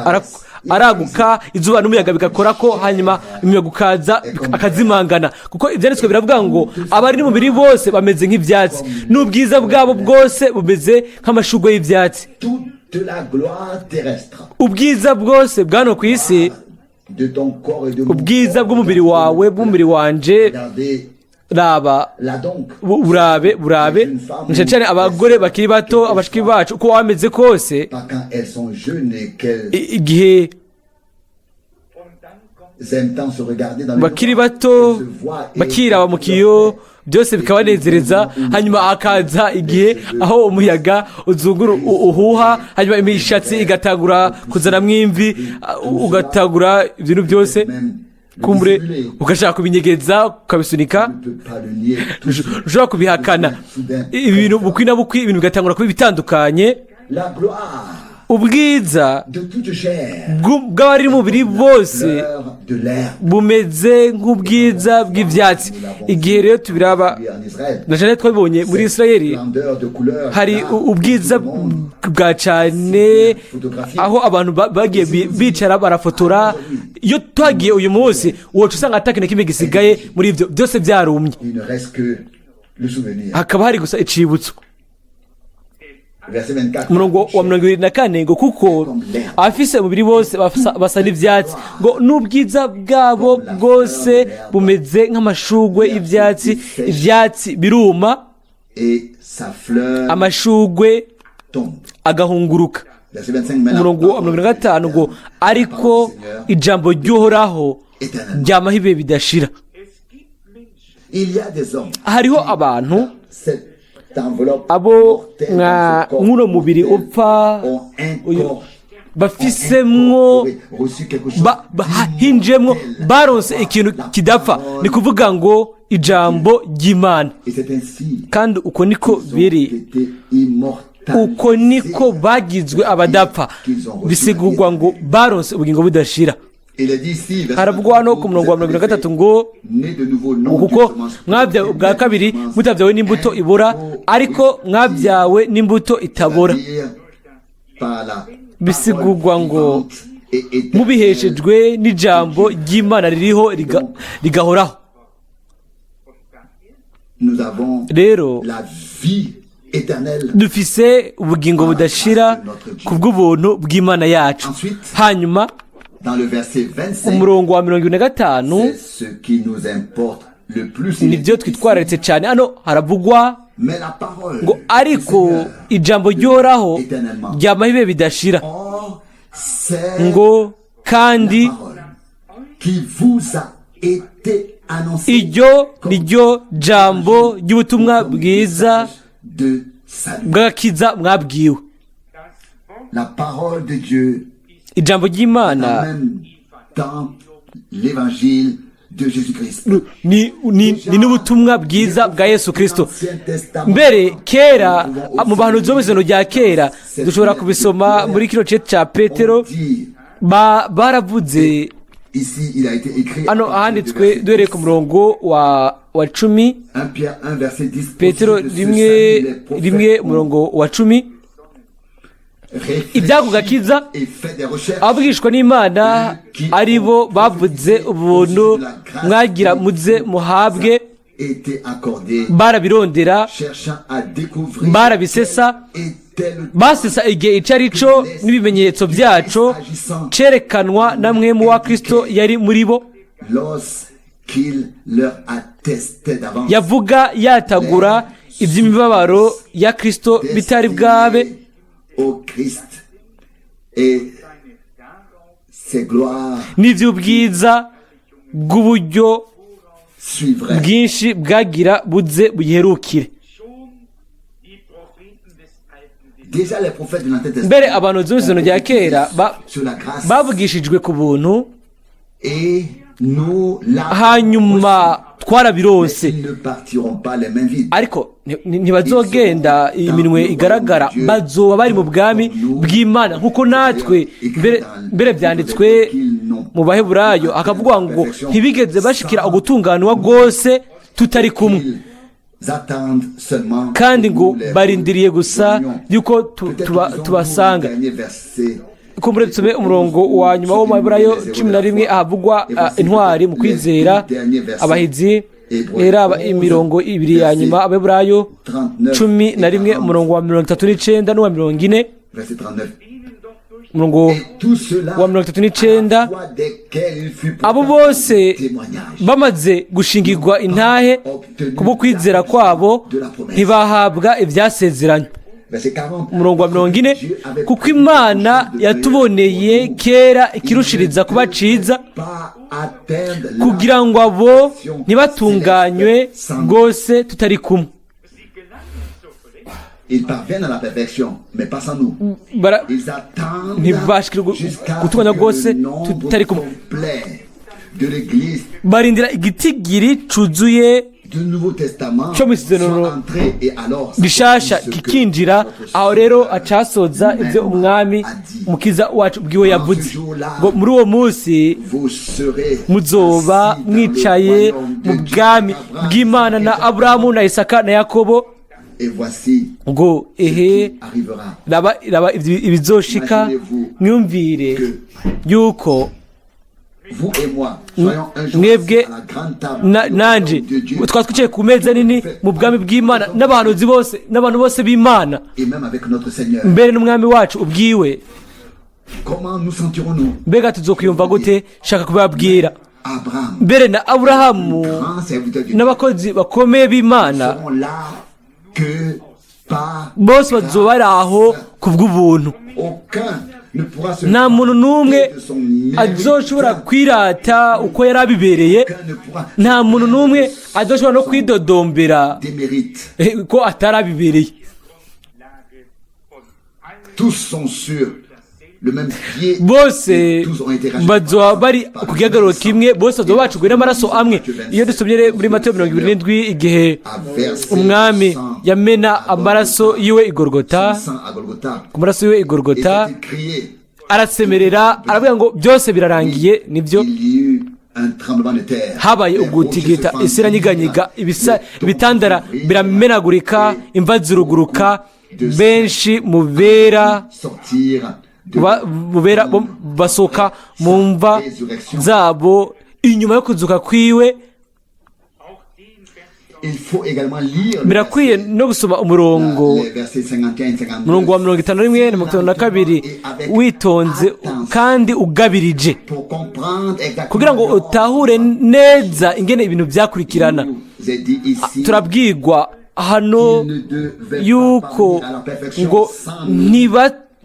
Speaker 2: ara araguka, izuba n'umuyaga bigakora ko, hanyuma umuyaga ukaza akazimangana, kuko ibyanditswe biravuga ngo abari n'umubiri bose bameze nk'ibyatsi, n'ubwiza bwabo bwose bumeze nk'amashugwe y'ibyatsi.
Speaker 1: Toute la gloire terrestre
Speaker 2: Ubwiza bwose bwa ku isi,
Speaker 1: de ton corps et de mon
Speaker 2: ubwiza
Speaker 1: corps.
Speaker 2: Bw'umubiri wawe, bw'umubiri wanje.
Speaker 1: Regardez
Speaker 2: Raba
Speaker 1: là donc.
Speaker 2: burabe burabe cyane cyane abagore bakiri bato, abashiki bacu, uko waba wameze kose,
Speaker 1: Pas quand elles sont jeunes et qu'elles
Speaker 2: igihe
Speaker 3: Und dann kommt
Speaker 1: aiment tant se regarder dans le
Speaker 2: bakiri
Speaker 1: miroir,
Speaker 2: bato,
Speaker 1: elles se voient et
Speaker 2: bakiraba mu kiyo, byose bikabanezereza, hanyuma hakaza igihe aho umuyaga uzungura uhuha, hanyuma imishatsi igatangura kuzanamo imvi, ugatangura ibintu byose,
Speaker 1: même le
Speaker 2: kumbure
Speaker 1: dissimuler.
Speaker 2: ugashaka kubinyegeza, ukabisunika.
Speaker 1: On ne peut pas le nier. Tout
Speaker 2: Ushobora kubihakana, ibintu bukwi na bukwi, ibintu bigatangura kuba bitandukanye.
Speaker 1: La gloire
Speaker 2: Ubwiza
Speaker 1: de toute chair,
Speaker 2: bw'abari mu mubiri bose
Speaker 1: fleur de l'herbe.
Speaker 2: bumeze nk'ubwiza bw'ibyatsi. Igihe rero tubiraba
Speaker 1: En Israël,
Speaker 2: na cyane twabibonye muri Isirayeli,
Speaker 1: splendeur de couleur,
Speaker 2: hari
Speaker 1: là,
Speaker 2: ubwiza
Speaker 1: tout le monde
Speaker 2: bwa cyane, aho abantu bagiye bicara barafotora. Iyo twagiye uyu munsi, woca usanga ata kintu na kimwe gisigaye muri ibyo, byose byarumye.
Speaker 1: Il ne reste que le souvenir.
Speaker 2: Hakaba hari gusa icibutso.
Speaker 1: Verset 24.
Speaker 2: Umurongo wa 24 ngo: "Kuko abafise umubiri bose basa n'ibyatsi, ngo n'ubwiza bwabo bwose bumeze nk'amashugwe y'ibyatsi. Ibyatsi biruma,
Speaker 1: Et sa fleur
Speaker 2: amashugwe
Speaker 1: tombe.
Speaker 2: agahunguruka."
Speaker 1: Verset 25 maintenant.
Speaker 2: Umurongo wa 25 ngo: "Ariko ijambo ry'Uhoraho ryamaho ibihe bidashira."
Speaker 3: Es gibt Menschen,
Speaker 1: Il y a des hommes.
Speaker 2: Hariho abantu
Speaker 1: Cette enveloppe
Speaker 2: abo
Speaker 1: mortelle
Speaker 2: nka
Speaker 1: dans ce corps
Speaker 2: nk'uno mubiri
Speaker 1: mortel
Speaker 2: upfa
Speaker 1: ont
Speaker 2: uyu bafisemwo
Speaker 1: reçu quelque chose
Speaker 2: hinjiyemwo, baronse ikintu kidapfa, ni kuvuga ngo ijambo ry'Imana.
Speaker 1: Et c'est ainsi
Speaker 2: Kandi uko niko
Speaker 1: qu'ils ont
Speaker 2: biri,
Speaker 1: été immortalisés.
Speaker 2: uko niko bagizwe abadapfa, bisigurwa ngo baronse ubugingo budashira.
Speaker 1: Il est dit ici, verset
Speaker 2: Haravugwa hano ku murongo wa 23 ngo:
Speaker 1: né de nouveau, non
Speaker 2: "Kuko
Speaker 1: d'une semence
Speaker 2: mwabyawe ubwa kabiri, mutabyawe n'imbuto ibora, ariko mwabyawe n'imbuto itabora,"
Speaker 1: c'est-à-dire par la
Speaker 2: Bisigurwa ngo
Speaker 1: parole vivante et éternelle.
Speaker 2: mubiheshejwe n'ijambo ry'Imana ririho rigahoraho.
Speaker 1: Nous avons
Speaker 2: Rero
Speaker 1: la vie éternelle.
Speaker 2: dufise ubugingo budashira ku bw'ubuntu bw'Imana yacu. Hanyuma
Speaker 1: Dans le verset 25,
Speaker 2: umurongo wa 25,
Speaker 1: c'est ce qui nous importe le plus.
Speaker 2: nibyo twitwararitse cyane. Hano haravugwa
Speaker 1: Mais la parole
Speaker 2: ngo: "Ariko
Speaker 1: du Seigneur
Speaker 2: ijambo ry'Uhoraho
Speaker 1: éternellement.
Speaker 2: ryamaho ibihe bidashira."
Speaker 1: Or, c'est
Speaker 2: Ngo kandi
Speaker 1: la parole qui vous a été annoncée
Speaker 2: iryo ni ryo jambo ry'ubutumwa
Speaker 1: comme
Speaker 2: bwiza
Speaker 1: message de salut.
Speaker 2: bw'agakiza mwabwiwe.
Speaker 1: La parole de Dieu
Speaker 2: Ijambo
Speaker 1: en
Speaker 2: ry'Imana
Speaker 1: même temps l'évangile de Jésus-Christ.
Speaker 2: ni n'ubutumwa bwiza bwa Yesu Kirisito. Mbere kera mu bahanuzi bo mu Isezerano rya Kera, dushobora kubisoma muri kino gice cya Petero,
Speaker 1: On dit,
Speaker 2: baravuze.
Speaker 1: ici, il a été écrit
Speaker 2: Hano ahanditswe duhereye ku murongo wa 10,
Speaker 1: 1 Pierre 1 verset 10.
Speaker 2: Petero
Speaker 1: Au sujet de ce
Speaker 2: rimwe
Speaker 1: salut, les prophètes
Speaker 2: rimwe
Speaker 1: ont
Speaker 2: umurongo wa 10,
Speaker 1: réfléchi
Speaker 2: iby'ako gakiza,
Speaker 1: et fait des recherches
Speaker 2: abavugishwa n'Imana ari bo bavuze ubuntu mwagira muze muhabwe,
Speaker 1: été accordé,
Speaker 2: barabirondera,
Speaker 1: cherchant à découvrir
Speaker 2: barabisesa,
Speaker 1: était le
Speaker 2: basesa igihe icyo ari cyo n'ibimenyetso byaco cerekanwa na mwemu wa Kristo yari muri bo,
Speaker 1: lorsqu'il leur attestait d'avance
Speaker 2: yavuga yatagura iby'imibabaro ya Kristo bitari bwabe,
Speaker 1: destiné au Christ et ses gloires
Speaker 2: n'iby'ubwiza bw'uburyo
Speaker 1: suivraient.
Speaker 2: bwinshi bwagira buze buyiherukire.
Speaker 3: Schon die Propheten des Alten
Speaker 1: Déjà les prophètes de l'Ancien Testament
Speaker 2: Mbere abantu bo mu Isezerano rya Kera
Speaker 1: sur la grâce
Speaker 2: bavugishijwe ku buntu,
Speaker 1: et nous l'avons
Speaker 2: hanyuma twarabironse.
Speaker 1: reçu. Ils ne partiront pas les mains vides.
Speaker 2: Ariko ntibazogenda iminwe igaragara, bazoba bari mu bwami bw'Imana nk'uko natwe. Mbere byanditswe mu Baheburayo, hakavugwa ngo ntibigeze bashikira ugutunganwa rwose tutari kumwe,
Speaker 1: Ils attendent seulement
Speaker 2: kandi
Speaker 1: que
Speaker 2: ngo
Speaker 1: nous les
Speaker 2: barindiriye gusa
Speaker 1: rejoignions.
Speaker 2: yuko
Speaker 1: Peut-être
Speaker 2: tubasanga.
Speaker 1: lisons le dernier verset.
Speaker 2: Kumbure dusome umurongo wa nyuma wo mu Baheburayo 11, ahavugwa intwari mu kwizera, abahizi. Rero imirongo ibiri ya nyuma, Abaheburayo 11, umurongo wa 39 n'uwa 40.
Speaker 1: Verset 39.
Speaker 2: Umurongo
Speaker 1: Et tout cela
Speaker 2: wa 39:
Speaker 1: à la foi desquels il fut
Speaker 2: "Abo
Speaker 1: pourtant
Speaker 2: bose
Speaker 1: témoignage.
Speaker 2: bamaze gushingirwa intahe kubwo kwizera kwabo, ntibahabwa ibyasezeranywe."
Speaker 1: Verset 40.
Speaker 2: Umurongo wa 40: "Kuko Imana yatuboneye kera ikirushiriza kuba ciza,
Speaker 1: Pas atteindre la
Speaker 2: kugira ngo abo ntibatunganywe rwose tutari kumwe."
Speaker 3: Sie gelangen zur Vollendung,
Speaker 1: Ils parviennent à la perfection, mais pas sans nous. Ils attendent
Speaker 2: Ntibashikira
Speaker 1: jusqu'à ce
Speaker 2: gutunganywa
Speaker 1: que
Speaker 2: rwose
Speaker 1: le nombre
Speaker 2: tutari kumwe.
Speaker 1: complet de l'Église
Speaker 2: Barindira igitigiri cuzuye
Speaker 1: du Nouveau Testament
Speaker 2: cyo mu isezerano
Speaker 1: soit entré et alors
Speaker 2: rishasha
Speaker 1: s'accomplit ce que
Speaker 2: kikinjira,
Speaker 1: notre
Speaker 2: aho rero
Speaker 1: Sauveur
Speaker 2: acasoza ibyo
Speaker 1: lui-même
Speaker 2: umwami
Speaker 1: a dit.
Speaker 2: umukiza wacu bwiwe yavuze ngo muri uwo munsi
Speaker 1: Vous serez
Speaker 2: muzoba
Speaker 1: assis dans le
Speaker 2: mwicaye
Speaker 1: royaume de
Speaker 2: mu
Speaker 1: Dieu,
Speaker 2: bwami
Speaker 1: Abraham,
Speaker 2: bw'Imana na
Speaker 1: Isaac,
Speaker 2: Aburahamu na Isaka na Yakobo.
Speaker 1: Et voici
Speaker 2: Ngo
Speaker 1: ce
Speaker 2: ehe,
Speaker 1: qui arrivera.
Speaker 2: raba raba ibizoshika. Mwumvire yuko
Speaker 1: Vous et moi soyons un jour
Speaker 2: mwebwe
Speaker 1: assis à la grande table du
Speaker 2: nanje
Speaker 1: royaume de Dieu,
Speaker 2: twaba twicaye ku meza nini mu bwami bw'Imana n'abahanuzi bose n'abantu bose b'Imana,
Speaker 1: et même avec notre Seigneur.
Speaker 2: mbere n'umwami wacu ubwiwe.
Speaker 1: Comment nous sentirons-nous?
Speaker 2: Mbega tuzokwiyumva gute? Shaka kubabwira,
Speaker 1: Abraham,
Speaker 2: mbere na Aburahamu
Speaker 1: grand serviteur de Dieu,
Speaker 2: n'abakozi bakomeye b'Imana
Speaker 1: seront là que par
Speaker 2: bose bazoba bari aho ku bw'ubuntu.
Speaker 1: Aucun ne pourra se
Speaker 2: Nta muntu n'umwe
Speaker 1: vanter de son mérite.
Speaker 2: azoshobora kwirata uko yari abibereye.
Speaker 1: Aucun ne pourra
Speaker 2: Nta muntu n'umwe azoshobora no kwidodombera
Speaker 1: démérite.
Speaker 2: Ko atari abibereye.
Speaker 3: Lage von allen
Speaker 1: Tous sont sur le même pied.
Speaker 2: Bose
Speaker 1: Et tous ont été rachetés
Speaker 2: bazoba bari
Speaker 1: par
Speaker 2: ku gihagararo
Speaker 1: le
Speaker 2: kimwe, bose bazoba bacuguwe n'amaraso amwe. Iyo dusomye rero muri Matayo 27, igihe
Speaker 1: a versé
Speaker 2: umwami
Speaker 1: son sang
Speaker 2: yamena
Speaker 1: à
Speaker 2: amaraso
Speaker 1: Golgotha.
Speaker 2: yiwe igorogota,
Speaker 1: Son sang à Golgotha.
Speaker 2: ku maraso yiwe
Speaker 1: Et
Speaker 2: igorogota,
Speaker 1: s'est crié.
Speaker 2: arasemerera aravuga ngo byose birarangiye. Nibyo,
Speaker 1: Il y eut un tremblement de terre.
Speaker 2: habaye
Speaker 1: Les rochers
Speaker 2: ugutigita,
Speaker 1: se
Speaker 2: isi iranyiganyiga,
Speaker 1: fendirent, les tombes
Speaker 2: ibitandara
Speaker 1: s'ouvrirent,
Speaker 2: biramenagurika,
Speaker 1: et
Speaker 2: imva ziruguruka,
Speaker 1: beaucoup de
Speaker 2: benshi mu bera
Speaker 1: sortirent de
Speaker 2: mu bera bo basohoka mu mva zabo inyuma yo kuzuka kwiwe.
Speaker 3: Auch den Vers
Speaker 1: Il faut également lire le
Speaker 2: Birakwiye
Speaker 1: verset,
Speaker 2: no gusoma umurongo,
Speaker 1: les versets 51 et 52.
Speaker 2: umurongo wa 51 na 52, witonze kandi ugabirije,
Speaker 1: Pour comprendre exactement
Speaker 2: kugira ngo utahure neza ingene ibintu byakurikirana.
Speaker 1: nous est dit ici
Speaker 2: Turabwirwa hano
Speaker 1: qu'ils ne devaient pas
Speaker 2: yuko
Speaker 1: parvenir à la perfection
Speaker 2: ngo
Speaker 1: sans nous.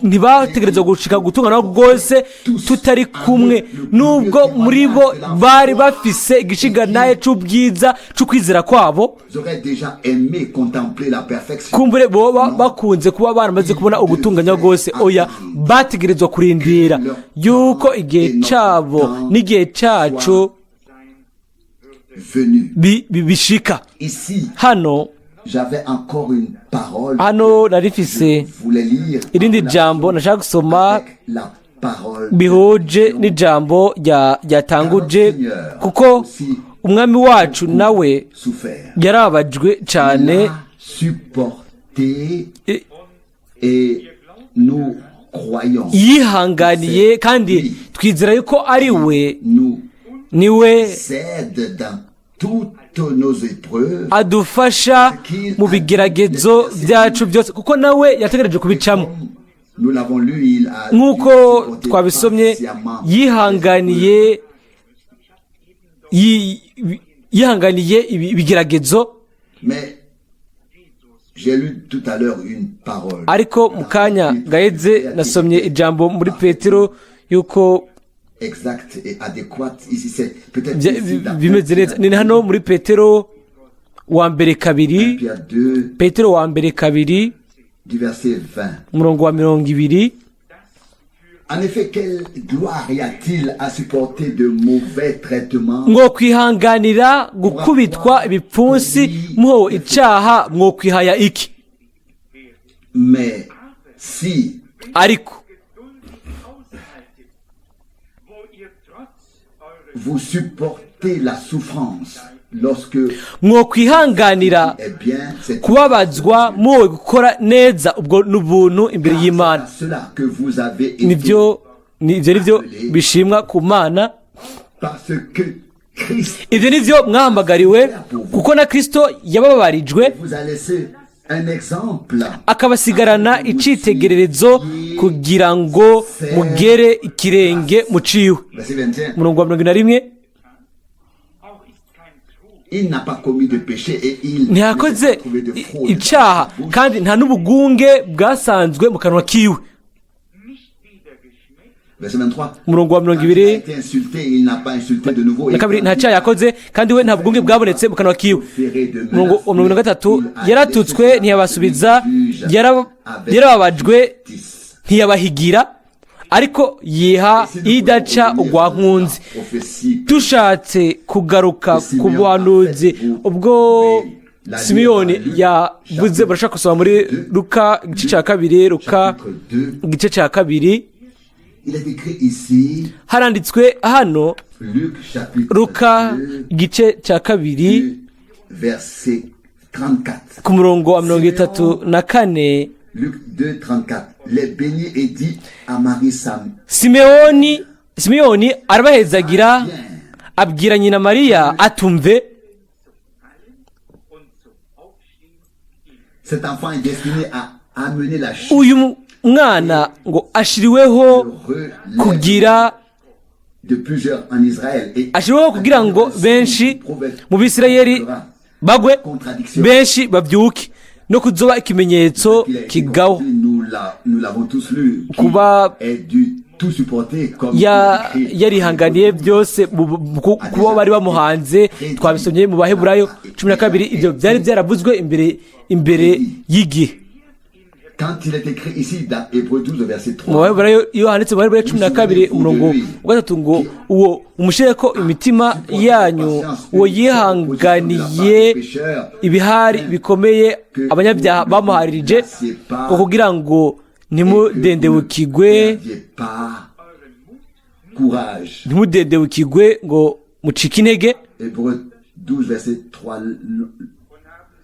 Speaker 2: ntibategereza gushika gutungana rwose tutari kumwe, nubwo muri bo bari bafise igishinganaye c'ubwiza c'ukwizera kwabo.
Speaker 1: Ils auraient déjà aimé contempler la perfection.
Speaker 2: Kumbure boba bakunze kuba baramaze kubona ugutunganya rwose. Oya, bategerezwa kurindira yuko igihe cabo n'igihe cacu
Speaker 1: Venu.
Speaker 2: bishika.
Speaker 1: Ici,
Speaker 2: Hano,
Speaker 1: j'avais encore une parole.
Speaker 2: hano narifise
Speaker 1: Je voulais lire
Speaker 2: irindi
Speaker 1: en relation
Speaker 2: jambo nashaka gusoma
Speaker 1: avec la parole
Speaker 2: bihuje n'ijambo ryatanguje, kuko umwami wacu nawe
Speaker 1: souffert.
Speaker 2: yarababajwe cyane.
Speaker 1: Il a supporté et nous croyons.
Speaker 2: Yihanganiye kandi twizera yuko ari we,
Speaker 1: Nous
Speaker 2: niwe
Speaker 1: aide dans toutes nos épreuves.
Speaker 2: adufasha mu bigeragezo byacu byose, kuko nawe yategereje kubicamo.
Speaker 1: Comme nous l'avons lu, il a
Speaker 2: Nk'uko
Speaker 1: supporté
Speaker 2: twabisomye,
Speaker 1: patiemment
Speaker 2: yihanganiye yihanganiye ibigeragezo.
Speaker 1: Mais j'ai lu tout à l'heure une parole.
Speaker 2: Ariko mu kanya gaheze nasomye ijambo muri Petero yuko
Speaker 1: Exacte et adéquate. Ici, c'est peut-être ici dans
Speaker 2: bimeze neza. Ni hano muri Petero wa mbere 2.
Speaker 1: Pierre 2,
Speaker 2: Petero wa mbere 2,
Speaker 1: du verset 20.
Speaker 2: umurongo wa 20.
Speaker 1: En effet, quelle gloire y a-t-il à supporter de mauvais traitements?
Speaker 2: Ngo kwihanganira gukubitwa ibipfunsi muhowe icaha, mwo kwihaya iki?
Speaker 1: Mais si
Speaker 2: Ariko
Speaker 3: geduldig aushaltet, wo ihr trotz eures
Speaker 1: vous supportez la souffrance lorsque
Speaker 2: mwo kwihanganira
Speaker 1: eh bien, c'est
Speaker 2: kubabazwa muhowe gukora neza, ubwo n'ubuntu imbere
Speaker 1: grâce à
Speaker 2: y'Imana.
Speaker 1: cela que vous avez été
Speaker 2: Nibyo, ibyo nibyo bishimwa ku Mana.
Speaker 1: parce que Christ
Speaker 2: Ibyo nibyo mwahamagariwe, kuko na Kristo yababarijwe,
Speaker 1: vous a laissé un exemple
Speaker 2: akabasigarana icitegererezo kugira ngo mugere ikirenge muciwe.
Speaker 1: Verset 21.
Speaker 2: Umurongo wa 41.
Speaker 3: Auch ist kein Trug
Speaker 1: Il n'a pas commis de péché et il ne s'est
Speaker 2: Ntiyakoze
Speaker 1: pas trouvé de fraude
Speaker 2: icaha,
Speaker 1: dans sa bouche.
Speaker 2: kandi nta n'ubugunge bwasanzwe mu kanwa kiwe.
Speaker 3: Nicht wieder geschmeckt,
Speaker 1: Verset 23.
Speaker 2: Umurongo wa mirongo
Speaker 1: Quand il a
Speaker 2: ibiri
Speaker 1: été insulté, il n'a pas insulté de nouveau.
Speaker 2: na
Speaker 1: Et
Speaker 2: kabiri,
Speaker 1: quand
Speaker 2: nta
Speaker 1: il
Speaker 2: cyaha yakoze kandi we nta bugunge bwabonetse mu kanwa kiwe.
Speaker 1: proféré de
Speaker 2: Umurongo
Speaker 1: menaces,
Speaker 2: wa 43,
Speaker 1: il a
Speaker 2: yaratutswe
Speaker 1: laissé
Speaker 2: ntiyabasubiza,
Speaker 1: celui qui juge avec
Speaker 2: yarababajwe
Speaker 1: justice.
Speaker 2: ntiyabahigira, Ariko yiha idaca ugwa nkunzi.
Speaker 1: Prophétie
Speaker 2: Dushatse kugaruka ku buhanuzi ubwo Simiyoni yavuze, barashaka gusoma muri Luka igice cya 2, Luka
Speaker 1: chapitre 2,
Speaker 2: igice cya 2.
Speaker 1: Il est écrit ici,
Speaker 2: Haranditswe hano,
Speaker 1: Luc chapitre
Speaker 2: Luka
Speaker 1: 2,
Speaker 2: igice cya 2,
Speaker 1: verset 34.
Speaker 2: ku murongo wa 34.
Speaker 1: Luc 2, 34. Les bénit et dit à Marie sa
Speaker 2: Simeyoni arabahezagira, abwira nyina Mariya atumve.
Speaker 3: Und zum Aufstehen ihn.
Speaker 1: Cet enfant est destiné à amener la chute,
Speaker 2: Uyu mwana ngo ashiriweho
Speaker 1: le
Speaker 2: kugira
Speaker 1: de plusieurs en Israël et
Speaker 2: ashiriweho kugira ngo benshi mu Bisirayeli bagwe, benshi babyuke, no kuzoba ikimenyetso
Speaker 1: qu'il a été
Speaker 2: kigawa.
Speaker 1: construit, nous l'avons tous lu, qui a dû tout supporter comme il est écrit.
Speaker 2: Yarihanganiye byose kuba bari bamuhanze. Twabisomye mu Baheburayo 12. Ibyo byari byaravuzwe imbere y'igihe.
Speaker 1: Quand il est écrit ici dans Hébreux 12 verset
Speaker 2: Mu
Speaker 1: 3,
Speaker 2: Baheburayo, iyo handitse mu Baheburayo 12 umurongo wa 3 ngo uwo umushyire ko imitima yanyu, uwo yihanganiye ibihari bikomeye abanyabyaha bamuharirije, ngo kugira ngo ntimudendebukigwe,
Speaker 1: n'aviez pas courage.
Speaker 2: ntimudendebukigwe ngo mucike intege.
Speaker 1: Hébreux 12 verset 3,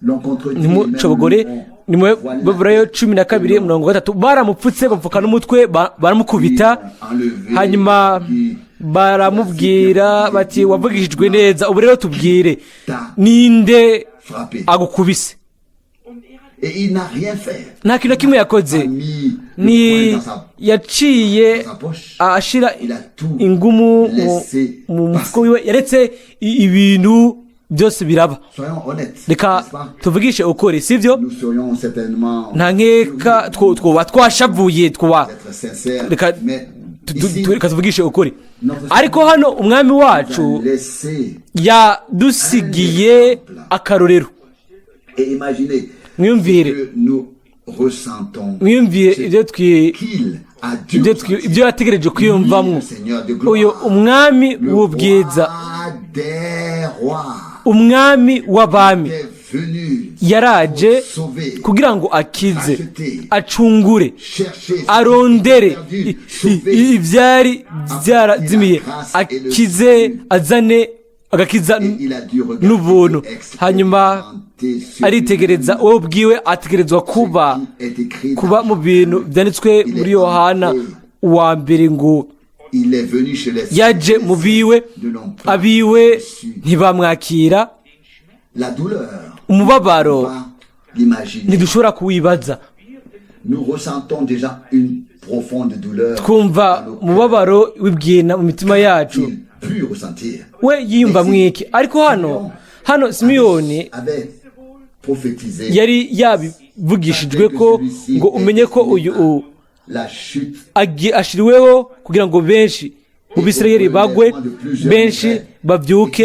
Speaker 1: l'ont contredit,
Speaker 2: Ntimucobogore.
Speaker 1: même
Speaker 2: Ni mu Baheburayo 12 umurongo wa 3. Baramupfutse, bapfuka n'umutwe, baramukubita, hanyuma baramubwira bati: "Wavugishijwe neza, ubu rero tubwire, ninde
Speaker 1: frappé.
Speaker 2: agukubise?"
Speaker 3: Und er hat
Speaker 1: Et il n'a rien fait.
Speaker 2: Nta kintu na kimwe yakoze.
Speaker 1: A mis le
Speaker 2: Ni
Speaker 1: poing dans sa,
Speaker 2: yaciye
Speaker 1: dans sa poche.
Speaker 2: ashira
Speaker 1: Il a tout
Speaker 2: ingumu
Speaker 1: laissé
Speaker 2: mu mufuko
Speaker 1: passer.
Speaker 2: wiwe, yaretse ibintu byose biraba.
Speaker 1: Soyons honnêtes,
Speaker 2: Reka
Speaker 1: n'est-ce pas?
Speaker 2: tuvugishe ukuri, sibyo?
Speaker 1: Nous serions certainement
Speaker 2: Nta nkeka twoba twashavuye, twoba
Speaker 1: être sincères,
Speaker 2: reka
Speaker 1: mais ici,
Speaker 2: reka tuvugishe ukuri. Ariko hano umwami wacu
Speaker 1: nous a laissé
Speaker 2: yadusigiye akarorero.
Speaker 1: et imaginez
Speaker 2: Mwiyumvire,
Speaker 1: ce que nous ressentons,
Speaker 2: mwiyumvire
Speaker 1: ce
Speaker 2: ibyo
Speaker 1: qu'il a dû ressentir.
Speaker 2: ibyo yategereje kwiyumvamwo,
Speaker 1: Le Seigneur de gloire,
Speaker 2: uyu umwami
Speaker 1: le
Speaker 2: w'ubwiza,
Speaker 1: roi des rois,
Speaker 2: umwami w'abami,
Speaker 1: est venu
Speaker 2: yaraje
Speaker 1: sauver,
Speaker 2: kugira ngo akize,
Speaker 1: racheter,
Speaker 2: acungure,
Speaker 1: chercher ce qui
Speaker 2: arondere
Speaker 1: était perdu, sauver,
Speaker 2: ibyari byarazimiye, akize, azane agakiza
Speaker 1: et il a dû regarder
Speaker 2: n'ubuntu.
Speaker 1: et
Speaker 2: Hanyuma
Speaker 1: expérimenter sur
Speaker 2: aritegereza
Speaker 1: lui-même
Speaker 2: wowe ubwiwe, ategerezwa kuba
Speaker 1: ce qui est écrit
Speaker 2: kuba
Speaker 1: dans
Speaker 2: mu bintu byanditswe muri Yohana wa mbere ngo
Speaker 1: Il est venu chez les
Speaker 2: yaje mu biwe,
Speaker 1: ne l'ont pas
Speaker 2: abiwe
Speaker 1: reçu.
Speaker 2: ntibamwakira.
Speaker 1: La douleur,
Speaker 2: Umubabaro
Speaker 1: pas l'imaginer.
Speaker 2: ntidushobora kuwibaza.
Speaker 1: Nous ressentons déjà une profonde douleur
Speaker 2: Twumva
Speaker 1: dans nos cœurs
Speaker 2: umubabaro w'ibwina mu mitima yacu.
Speaker 1: qu'il put ressentir.
Speaker 2: We yiyumva mwiki? Ariko hano Simiyoni
Speaker 1: Avait prophétisé
Speaker 2: yari yabivugishijwe ko ngo umenye ko uyu
Speaker 1: la chute
Speaker 2: ashiriweho kugira ngo benshi mu Bisirayeli bagwe, benshi babyuke,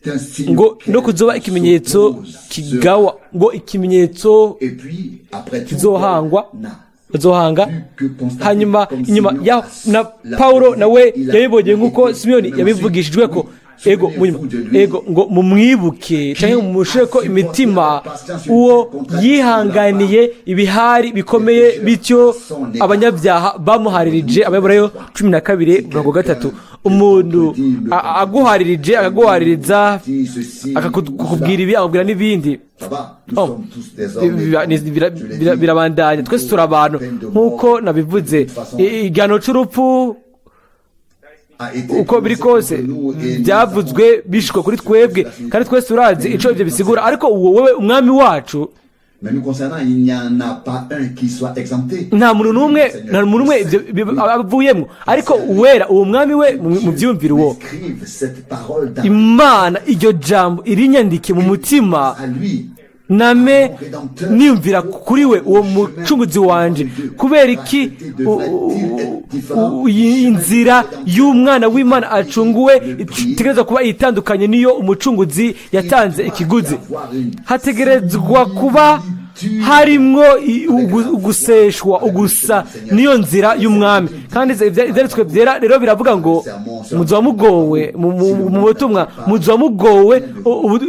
Speaker 1: est un signe
Speaker 2: ngo
Speaker 1: auquel
Speaker 2: no kuzoba ikimenyetso
Speaker 1: s'oppose
Speaker 2: kigawa, ngo ikimenyetso
Speaker 1: Et puis, après tout,
Speaker 2: kizohangwa,
Speaker 1: Paul n'a
Speaker 2: bazohanga.
Speaker 1: pu que constater
Speaker 2: Hanyuma
Speaker 1: comme
Speaker 2: inyuma
Speaker 1: Simeon
Speaker 2: ya na
Speaker 1: l'a
Speaker 2: Paulo
Speaker 1: précisé,
Speaker 2: nawe
Speaker 1: il a
Speaker 2: yabibonye nk'uko
Speaker 1: été
Speaker 2: Simiyoni
Speaker 1: même
Speaker 2: yabivugishijwe ko.
Speaker 1: ensuite, oui,
Speaker 2: Ego, munyuma
Speaker 1: souvenez-vous de lui.
Speaker 2: ego, ngo mumwibuke cyangwa mumushyire ko imitima, uwo yihanganiye ibihari bikomeye bityo abanyabyaha bamuharirije. Abaheburayo 12:3. Umuntu aguharirije, akaguhaririza,
Speaker 1: Dit ceci,
Speaker 2: akakubwira ibi, akakubwira n'ibindi.
Speaker 1: Ça va, nous
Speaker 2: Oh.
Speaker 1: sommes tous des hommes. Je l'ai dit,
Speaker 2: Birabandanya, twese turi abantu.
Speaker 1: peine de mort
Speaker 2: Nk'uko nabivuze, igihano c'urupfu
Speaker 1: a été
Speaker 2: uko biri
Speaker 1: prononcé
Speaker 2: kose
Speaker 1: contre nous et nous
Speaker 2: byavuzwe,
Speaker 1: avons-
Speaker 2: bishwe kuri twebwe, kandi twese turazi ico ivyo bisigura. Ariko uwo wewe umwami wacu,
Speaker 1: Mais nous concernant, il n'y en a pas un qui soit exempté.
Speaker 2: nta muntu n'umwe, nta muntu n'umwe ivyo avuyemwo. Ariko uwera uwo mwami we, mu vyumvire uwo
Speaker 1: Inscrive cette parole dans
Speaker 2: Imana iryo jambo irinyandike mu mutima,
Speaker 1: à lui.
Speaker 2: name niyumvira kuri we, uwo mucunguzi wanje. Kubera iki iyi nzira y'umwana w'Imana acunguwe itegerezwa kuba itandukanye n'iyo umucunguzi yatanze ikiguzi? Hategerezwa kuba Harimwo uguseshwa ugusa niyo nzira y'umwami. Kandi ibyanditswe byera rero biravuga ngo muzoba mugowe mu butumwa, muzoba mugowe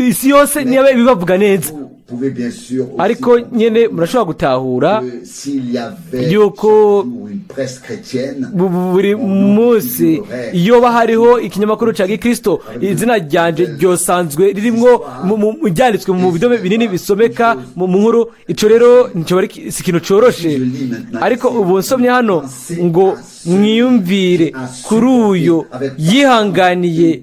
Speaker 2: isi yose niba bibavuga neza. Ariko nyine murashobora gutahura yuko buri munsi iyo hariho ikinyamakuru cya gikirisito, izina ryanje ryosanzwe ririmwo ryanditswe mu bidome binini bisomeka mu nkuru. Icyo rero si ikintu cyoroshe. Ariko ubu nsomye hano ngo mwiyumvire kuri uyu yihanganiye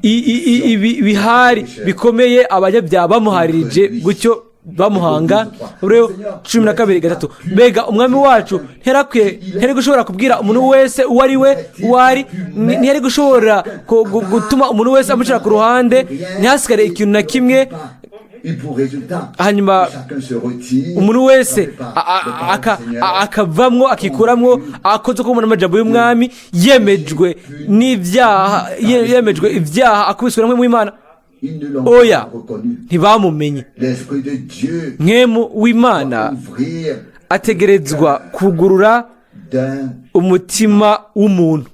Speaker 2: ibihari bikomeye abanyabyaha bamuharirije gutyo bamuhanga. Rero 12:3, mbega umwami wacu nterakwiye, ntiyari gushobora kubwira umuntu wese uwo ari we, uwo ari, ntiyari gushobora gutuma umuntu wese amushyira ku ruhande, ntihasigare ikintu na kimwe, hanyuma umuntu wese akavamwo, akikuramwo akoze ko amajambo y'umwami, yemejwe n'ibyaha, yemejwe ibyaha, akubiswe namwe mu Imana? Oya, ntibamumenye. Mpwemu w'Imana ategerezwa kugurura umutima w'umuntu.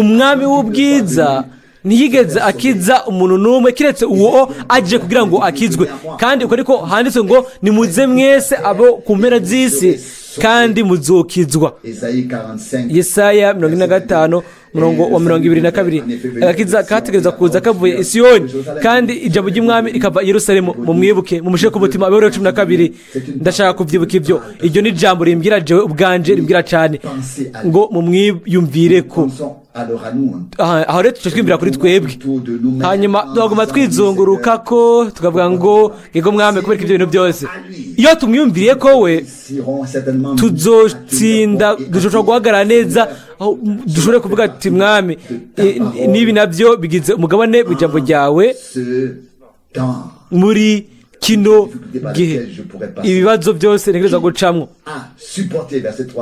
Speaker 2: Umwami w'ubwiza ntiyigeze akiza umuntu n'umwe keretse uwo aje kugira ngo akizwe. Kandi uko ariko handitswe ngo: "Nimuze mwese abo ku mpera z'isi, kandi muzokizwa." Yesaya 45, umurongo wa 22. Agakiza kategereza kuza kavuye Isiyoni, kandi ijambo ry'umwami rikava i Yerusalemu. Mumwibuke, mumushyire ku mutima. Abaheburayo 12. Ndashaka kubyibuka ibyo. Iryo ni ijambo rimbwira jewe ubwanje, rimbwira cyane ngo mumwiyumvire ko. Aho rero tuca twiyumvira kuri twebwe, hanyuma tuguma twizunguruka ko tukavuga ngo: "Yego mwami, kubera ibyo bintu byose." Iyo tumwiyumviriye ko we, tuzotsinda, dushobora guhagarara neza, aho dushobore kuvuga ati: "Mwami, n'ibi nabyo bigize umugabane w'ijambo ryawe muri kino gihe, ibibazo byose ntegereza gucamwo."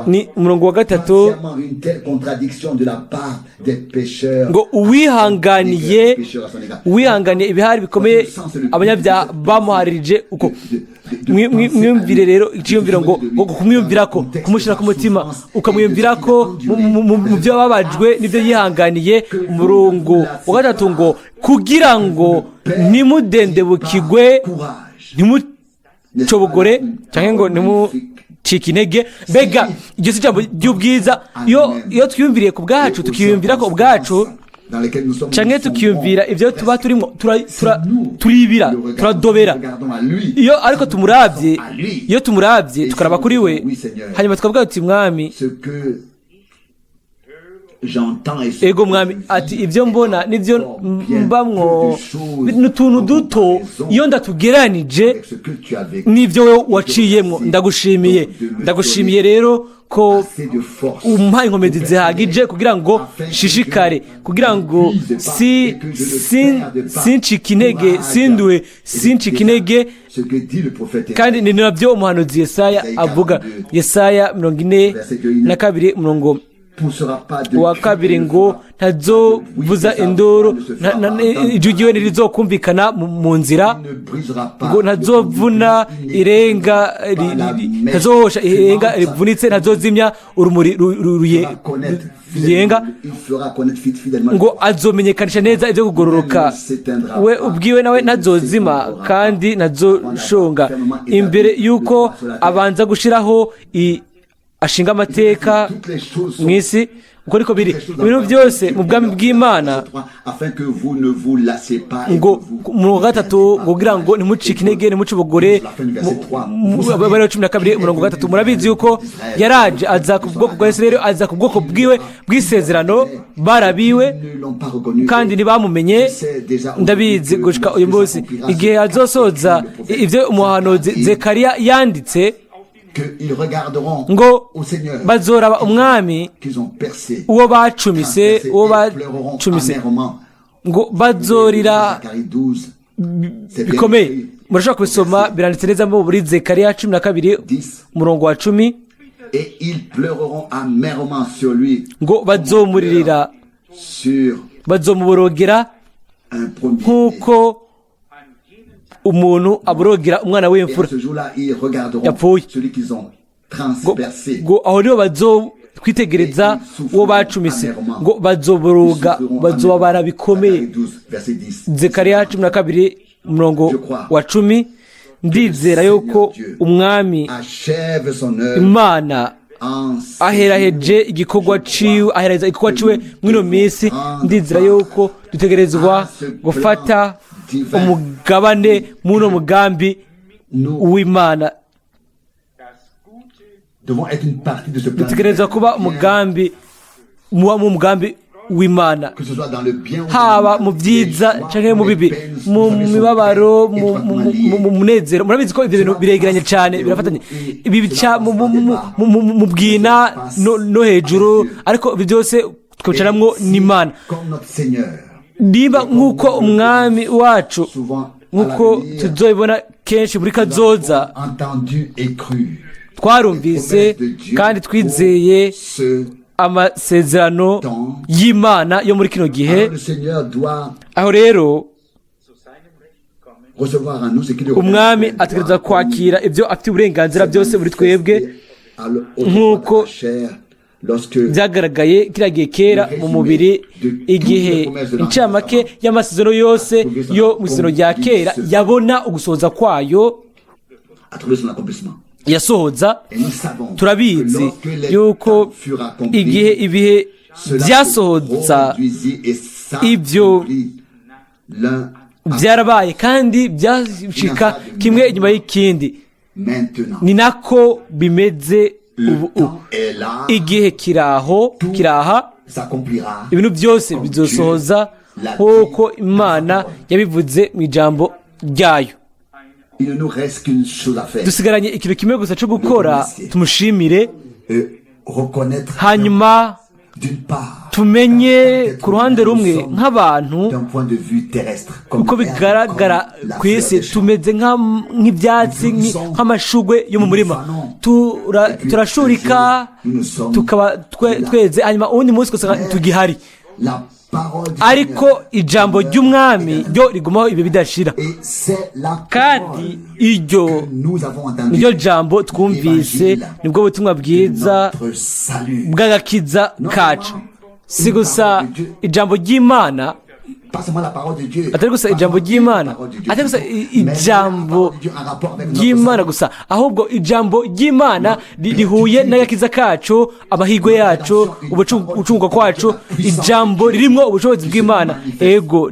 Speaker 2: Ni umurongo wa 3 ngo: Uwihanganiye ibihari bikomeye abanyabyaha bamuharirije uko." Mwiyumvire rero iciyumviro ngo kumwiyumvira ko, kumushyira ku mutima, ukamwiyumvira ko mu byo babajwe n'ibyo yihanganiye. Umurongo wa 3 ngo: "Kugira ngo ntimudendebukigwe, ntimucobogore, cyangwa ngo ntimucike intege." Mbega iryo si ijambo ry'ubwiza? Iyo twiyumviriye ku bwacu, tukiyumvira ko ubwacu, cyangwa tukiyumvira ibyo tuba turimo, turibira, turadobera. Iyo ariko tumurabye, iyo tumurabye tukaraba kuri we, hanyuma tukavuga ati: "Mwami, ego mwami," ati: "ibyo mbona n'ibyo mbamwo ni utuntu duto iyo ndatugeranije n'ibyo wowe waciyemo. Ndagushimiye, ndagushimiye rero ko umpa inkomezi zihagije kugira ngo shishikare, kugira ngo si sincike intege, sinduwe, sincike intege." Kandi ni nabyo umuhanuzi Yesaya avuga, Yesaya 42, umurongo wa 2, ngo: "Ntazovuza induru, ijwi ryiwe ntirizokumvikana mu nzira," ngo: "Ntazovuna irenga, ntazohosha irenga rivunitse, ntazozimya urumuri ruyenga," ngo: "Azomenyekanisha neza ibyo kugororoka we ubwiwe, nawe ntazozima kandi ntazoshonga imbere y'uko abanza gushyiraho ashinga amateka mu isi." Uko niko biri ibintu byose mu bwami bw'Imana. Ngo umurongo wa 3, ngo kugira ngo ntimucike intege, ntimucubugure. Abaheburayo 12, umurongo wa 3. Murabizi yuko yaraje aza ku bwoko bwa Israel, aza ku bwoko bwiwe bw'isezerano, barabiwe kandi ntibamumenye. Ndabizi gushika uyu munsi, igihe azosoza ibyo umuhanuzi Zekariya yanditse ngo: "Bazoraba umwami uwo bacumise, uwo bacumise," ngo: "Bazorira bikomeye." Murashobora kubisoma, biranditse neza muri Zekariya 12, umurongo wa 10, ngo: "Bazomuririra, bazomuborogera."
Speaker 1: un premier.
Speaker 2: Nk'uko umuntu aborogera umwana
Speaker 1: Et à
Speaker 2: w'imfura
Speaker 1: ce jour-là, ils regarderont
Speaker 2: yapfuye.
Speaker 1: Celui qu'ils ont
Speaker 2: Ngo
Speaker 1: transpercé.
Speaker 2: ngo aho niho bazokwitegereza uwo bacumise, ngo bazoboroga, bazobabara bikomeye.
Speaker 1: Zacharie 12, verset 10.
Speaker 2: Zekariya 12 umurongo wa 10. Ndizera yuko Umwami
Speaker 1: Achève son œuvre
Speaker 2: Imana
Speaker 1: en
Speaker 2: aheraheje igikorwa ciwe, aheraheza igikorwa ciwe mw'ino minsi. Ndizera yuko dutegerezwa gufata umugabane mw'uno mugambi
Speaker 1: Nous
Speaker 2: w'Imana.
Speaker 3: Das Gute
Speaker 1: devons être une partie de ce plan.
Speaker 2: Dutegerezwa kuba umugambi muba mu mugambi w'Imana,
Speaker 1: Que ce soit dans le bien ou
Speaker 2: haba
Speaker 1: dans le
Speaker 2: mu
Speaker 1: mal,
Speaker 2: byiza
Speaker 1: les joies
Speaker 2: canke mu
Speaker 1: ou les
Speaker 2: bibi,
Speaker 1: peines,
Speaker 2: mu
Speaker 1: vous savez, sont
Speaker 2: mibabaro,
Speaker 1: très
Speaker 2: mu
Speaker 1: étroitement liées.
Speaker 2: mu munezero. Murabizi ko ibyo bintu biregeranye cyane, birafatanye. Ibi bica mu bwina no hejuru, ariko ibi byose twicaramwo
Speaker 1: Et si,
Speaker 2: n'Imana.
Speaker 1: comme notre Seigneur,
Speaker 2: Niba nk'uko Umwami wacu,
Speaker 1: souvent à
Speaker 2: nk'uko
Speaker 1: l'avenir,
Speaker 2: tuzoibona kenshi muri kazoza,
Speaker 1: entendu et cru
Speaker 2: twarumvise
Speaker 1: les promesses de Dieu
Speaker 2: kandi twizeye
Speaker 1: pour ce
Speaker 2: amasezerano y'Imana yo muri kino gihe.
Speaker 1: Alors, le Seigneur doit
Speaker 2: Aho rero
Speaker 3: zu seinem Recht kommen.
Speaker 1: recevoir en nous ce qu'il
Speaker 2: Umwami ategereza kwakira ibyo afite uburenganzira byose muri twebwe, nk'uko
Speaker 1: lorsque
Speaker 2: byagaragaye kiriya gihe kera mu mubiri, igihe incamake y'amasezerano yose yo mu isezerano rya kera yabona ugusohoza kwayo,
Speaker 1: a trouvé son accomplissement.
Speaker 2: yasohoza.
Speaker 1: Et nous savons que
Speaker 2: Turabizi
Speaker 1: lorsque les
Speaker 2: yuko
Speaker 1: temps furent accomplis,
Speaker 2: igihe ibihe
Speaker 1: cela se
Speaker 2: byasohoza,
Speaker 1: produisit et
Speaker 2: ibyo
Speaker 1: s'accomplit l'un après
Speaker 2: byarabaye kandi byashika kimwe inyuma y'ikindi.
Speaker 1: maintenant.
Speaker 2: Ni nako bimeze
Speaker 1: Le
Speaker 2: ubu.
Speaker 1: temps est là,
Speaker 2: Igihe kiraho, kiraha.
Speaker 1: s'accomplira.
Speaker 2: Ibintu byose bizosohoza nk'uko Imana yabivuze mu ijambo ryayo.
Speaker 1: Il ne nous reste qu'une chose à faire.
Speaker 2: Dusigaranye ikintu kimwe gusa cyo gukora: tumushimire,
Speaker 1: Reconnaître
Speaker 2: hanyuma
Speaker 1: d'une part,
Speaker 2: tumenye ku ruhande rumwe nk'abantu,
Speaker 1: d'un point de vue terrestre, comme
Speaker 2: uko
Speaker 1: l'herbe,
Speaker 2: bigaragara
Speaker 1: comme la
Speaker 2: ku
Speaker 1: fleur
Speaker 2: isi,
Speaker 1: des champs.
Speaker 2: tumeze nk'ibyatsi, nk'amashugwe yo mu murima. Turashurika, tukaba tweze, hanyuma uwundi munsi ugasanga tugihari.
Speaker 1: La parole du
Speaker 2: Ariko
Speaker 1: Seigneur
Speaker 2: ijambo ry'Umwami ryo rigumaho ibyo bidashira.
Speaker 1: Et c'est la
Speaker 2: Kandi
Speaker 1: parole
Speaker 2: iryo
Speaker 1: que nous avons entendue.
Speaker 2: niryo jambo twumvise, nibwo butumwa bwiza
Speaker 1: Notre salut.
Speaker 2: bw'agakiza kacu. Si gusa ijambo ry'Imana,
Speaker 1: Pas seulement la parole de Dieu.
Speaker 2: atari gusa
Speaker 1: Pas
Speaker 2: ijambo
Speaker 1: seulement
Speaker 2: ry'Imana,
Speaker 1: la parole de Dieu,
Speaker 2: atari gusa
Speaker 1: mais la
Speaker 2: ijambo
Speaker 1: parole de Dieu en rapport avec notre
Speaker 2: ry'Imana
Speaker 1: salut.
Speaker 2: gusa, ahubwo ijambo ry'Imana rihuye n'agakiza kacu, amahirwe yacu, ugucungwa kwacu, ijambo ririmo ubushobozi bw'Imana, ego,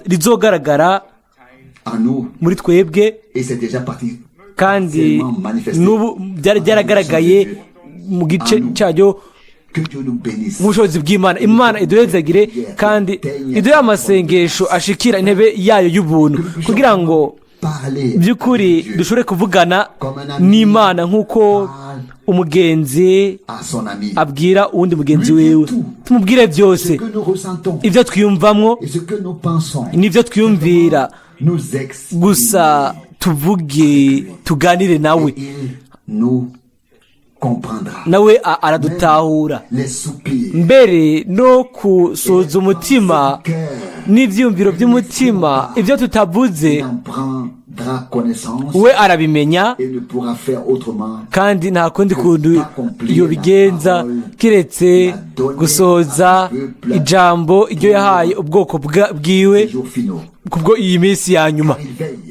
Speaker 2: rizogaragara
Speaker 1: En nous.
Speaker 2: muri twebwe.
Speaker 1: Et c'est déjà parti.
Speaker 2: Kandi
Speaker 1: partiellement manifesté.
Speaker 2: n'ubu byari byaragaragaye mu gice cyayo
Speaker 1: Que Dieu nous bénisse.
Speaker 2: nk'ubushobozi bw'Imana. Imana iduhezagire kandi iduhe amasengesho ashikira intebe yayo y'ubuntu, kugira ngo
Speaker 1: Parler
Speaker 2: by'ukuri
Speaker 1: avec Dieu
Speaker 2: dushobore kuvugana n'Imana nk'uko umugenzi
Speaker 1: à son ami.
Speaker 2: abwira uwundi mugenzi wiwe, tumubwire byose
Speaker 1: Ce que nous ressentons
Speaker 2: ibyo twiyumvamwo
Speaker 1: et ce que nous pensons.
Speaker 2: n'ibyo twiyumvira
Speaker 1: Nous exprimer.
Speaker 2: gusa, tuvuge, tuganire nawe.
Speaker 1: Et il nous comprendra.
Speaker 2: Nawe aradutahura.
Speaker 1: Les soupirs.
Speaker 2: Mbere no kusuhuza umutima n'ibyiyumviro by'umutima, ibyo tutavuze,
Speaker 1: Il en prendra connaissance
Speaker 2: we arabimenya,
Speaker 1: et ne pourra faire autrement
Speaker 2: kandi nta kundi kuntu yobigenza kiretse gusohoza ijambo iryo yahaye ubwoko bwiwe
Speaker 1: les jours finaux.
Speaker 2: kubwo iyi minsi ya nyuma,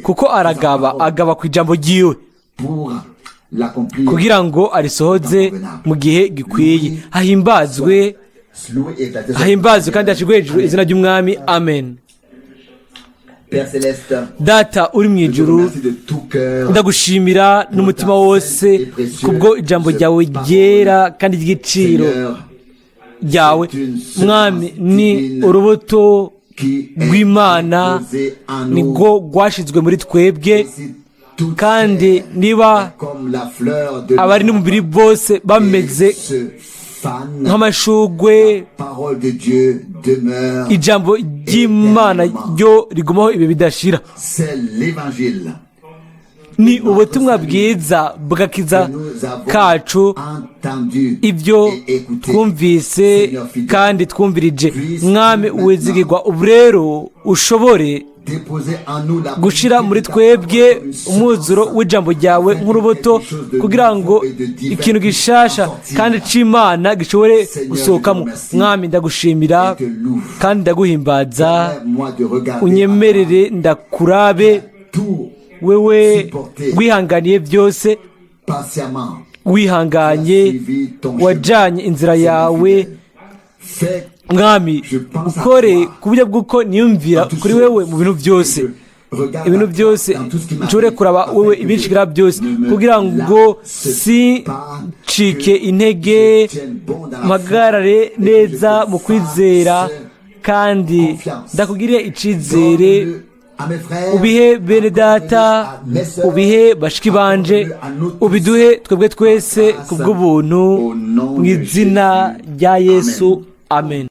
Speaker 2: kuko aragaba, agaba ku ijambo ryiwe
Speaker 1: Pour l'accomplir.
Speaker 2: kugira ngo arisohoze mu gihe gikwiye. Hahimbazwe,
Speaker 1: Loué et exalté soit
Speaker 2: hahimbazwe kandi hashyirwe hejuru izina ry'Umwami. Amen.
Speaker 1: Père céleste,
Speaker 2: Data uri mu
Speaker 1: je te
Speaker 2: ijuru,
Speaker 1: remercie de tout cœur
Speaker 2: ndagushimira n'umutima wose kubwo ijambo ryawe ryera kandi ry'igiciro
Speaker 1: Seigneur,
Speaker 2: ryawe. Mwami, ni urubuto
Speaker 1: qui est
Speaker 2: rw'Imana,
Speaker 1: posé en nous.
Speaker 2: nibwo rwashyizwe muri twebwe.
Speaker 1: Si toute
Speaker 2: Kandi
Speaker 1: chair
Speaker 2: niba
Speaker 1: est comme la fleur de
Speaker 2: abari n'umubiri bose bameze
Speaker 1: et se fane,
Speaker 2: nk'amashugwe,
Speaker 1: parole de Dieu demeure.
Speaker 2: ijambo ry'Imana ryo rigumaho ibi bidashira.
Speaker 1: C'est l'évangile
Speaker 2: Ni ubutumwa bwiza bw'agakiza kacu, ibyo twumvise kandi twumvirije. Mwami wizigirwa, ubu rero ushobore gushyira muri twebwe umwuzuro w'ijambo ryawe nk'urubuto, kugira ngo ikintu gishasha kandi c'Imana gishobore gusohokamo. Mwami, ndagushimira kandi ndaguhimbaza. Unyemerere ndakurabe, wewe wihanganiye byose, wihanganye, wajyanye inzira yawe. Mwami, ukore ku buryo bw'uko niyumvira kuri wewe mu bintu byose, ibintu byose nshobore kuraba wewe ibinshikira byose, kugira ngo sincike intege, mpagarare neza mu kwizera kandi ndakugiriye icizere. Ubihe bene data, ubihe bashiki banje, ubiduhe twebwe twese ku bw'ubuntu, mu izina rya Yesu, amen.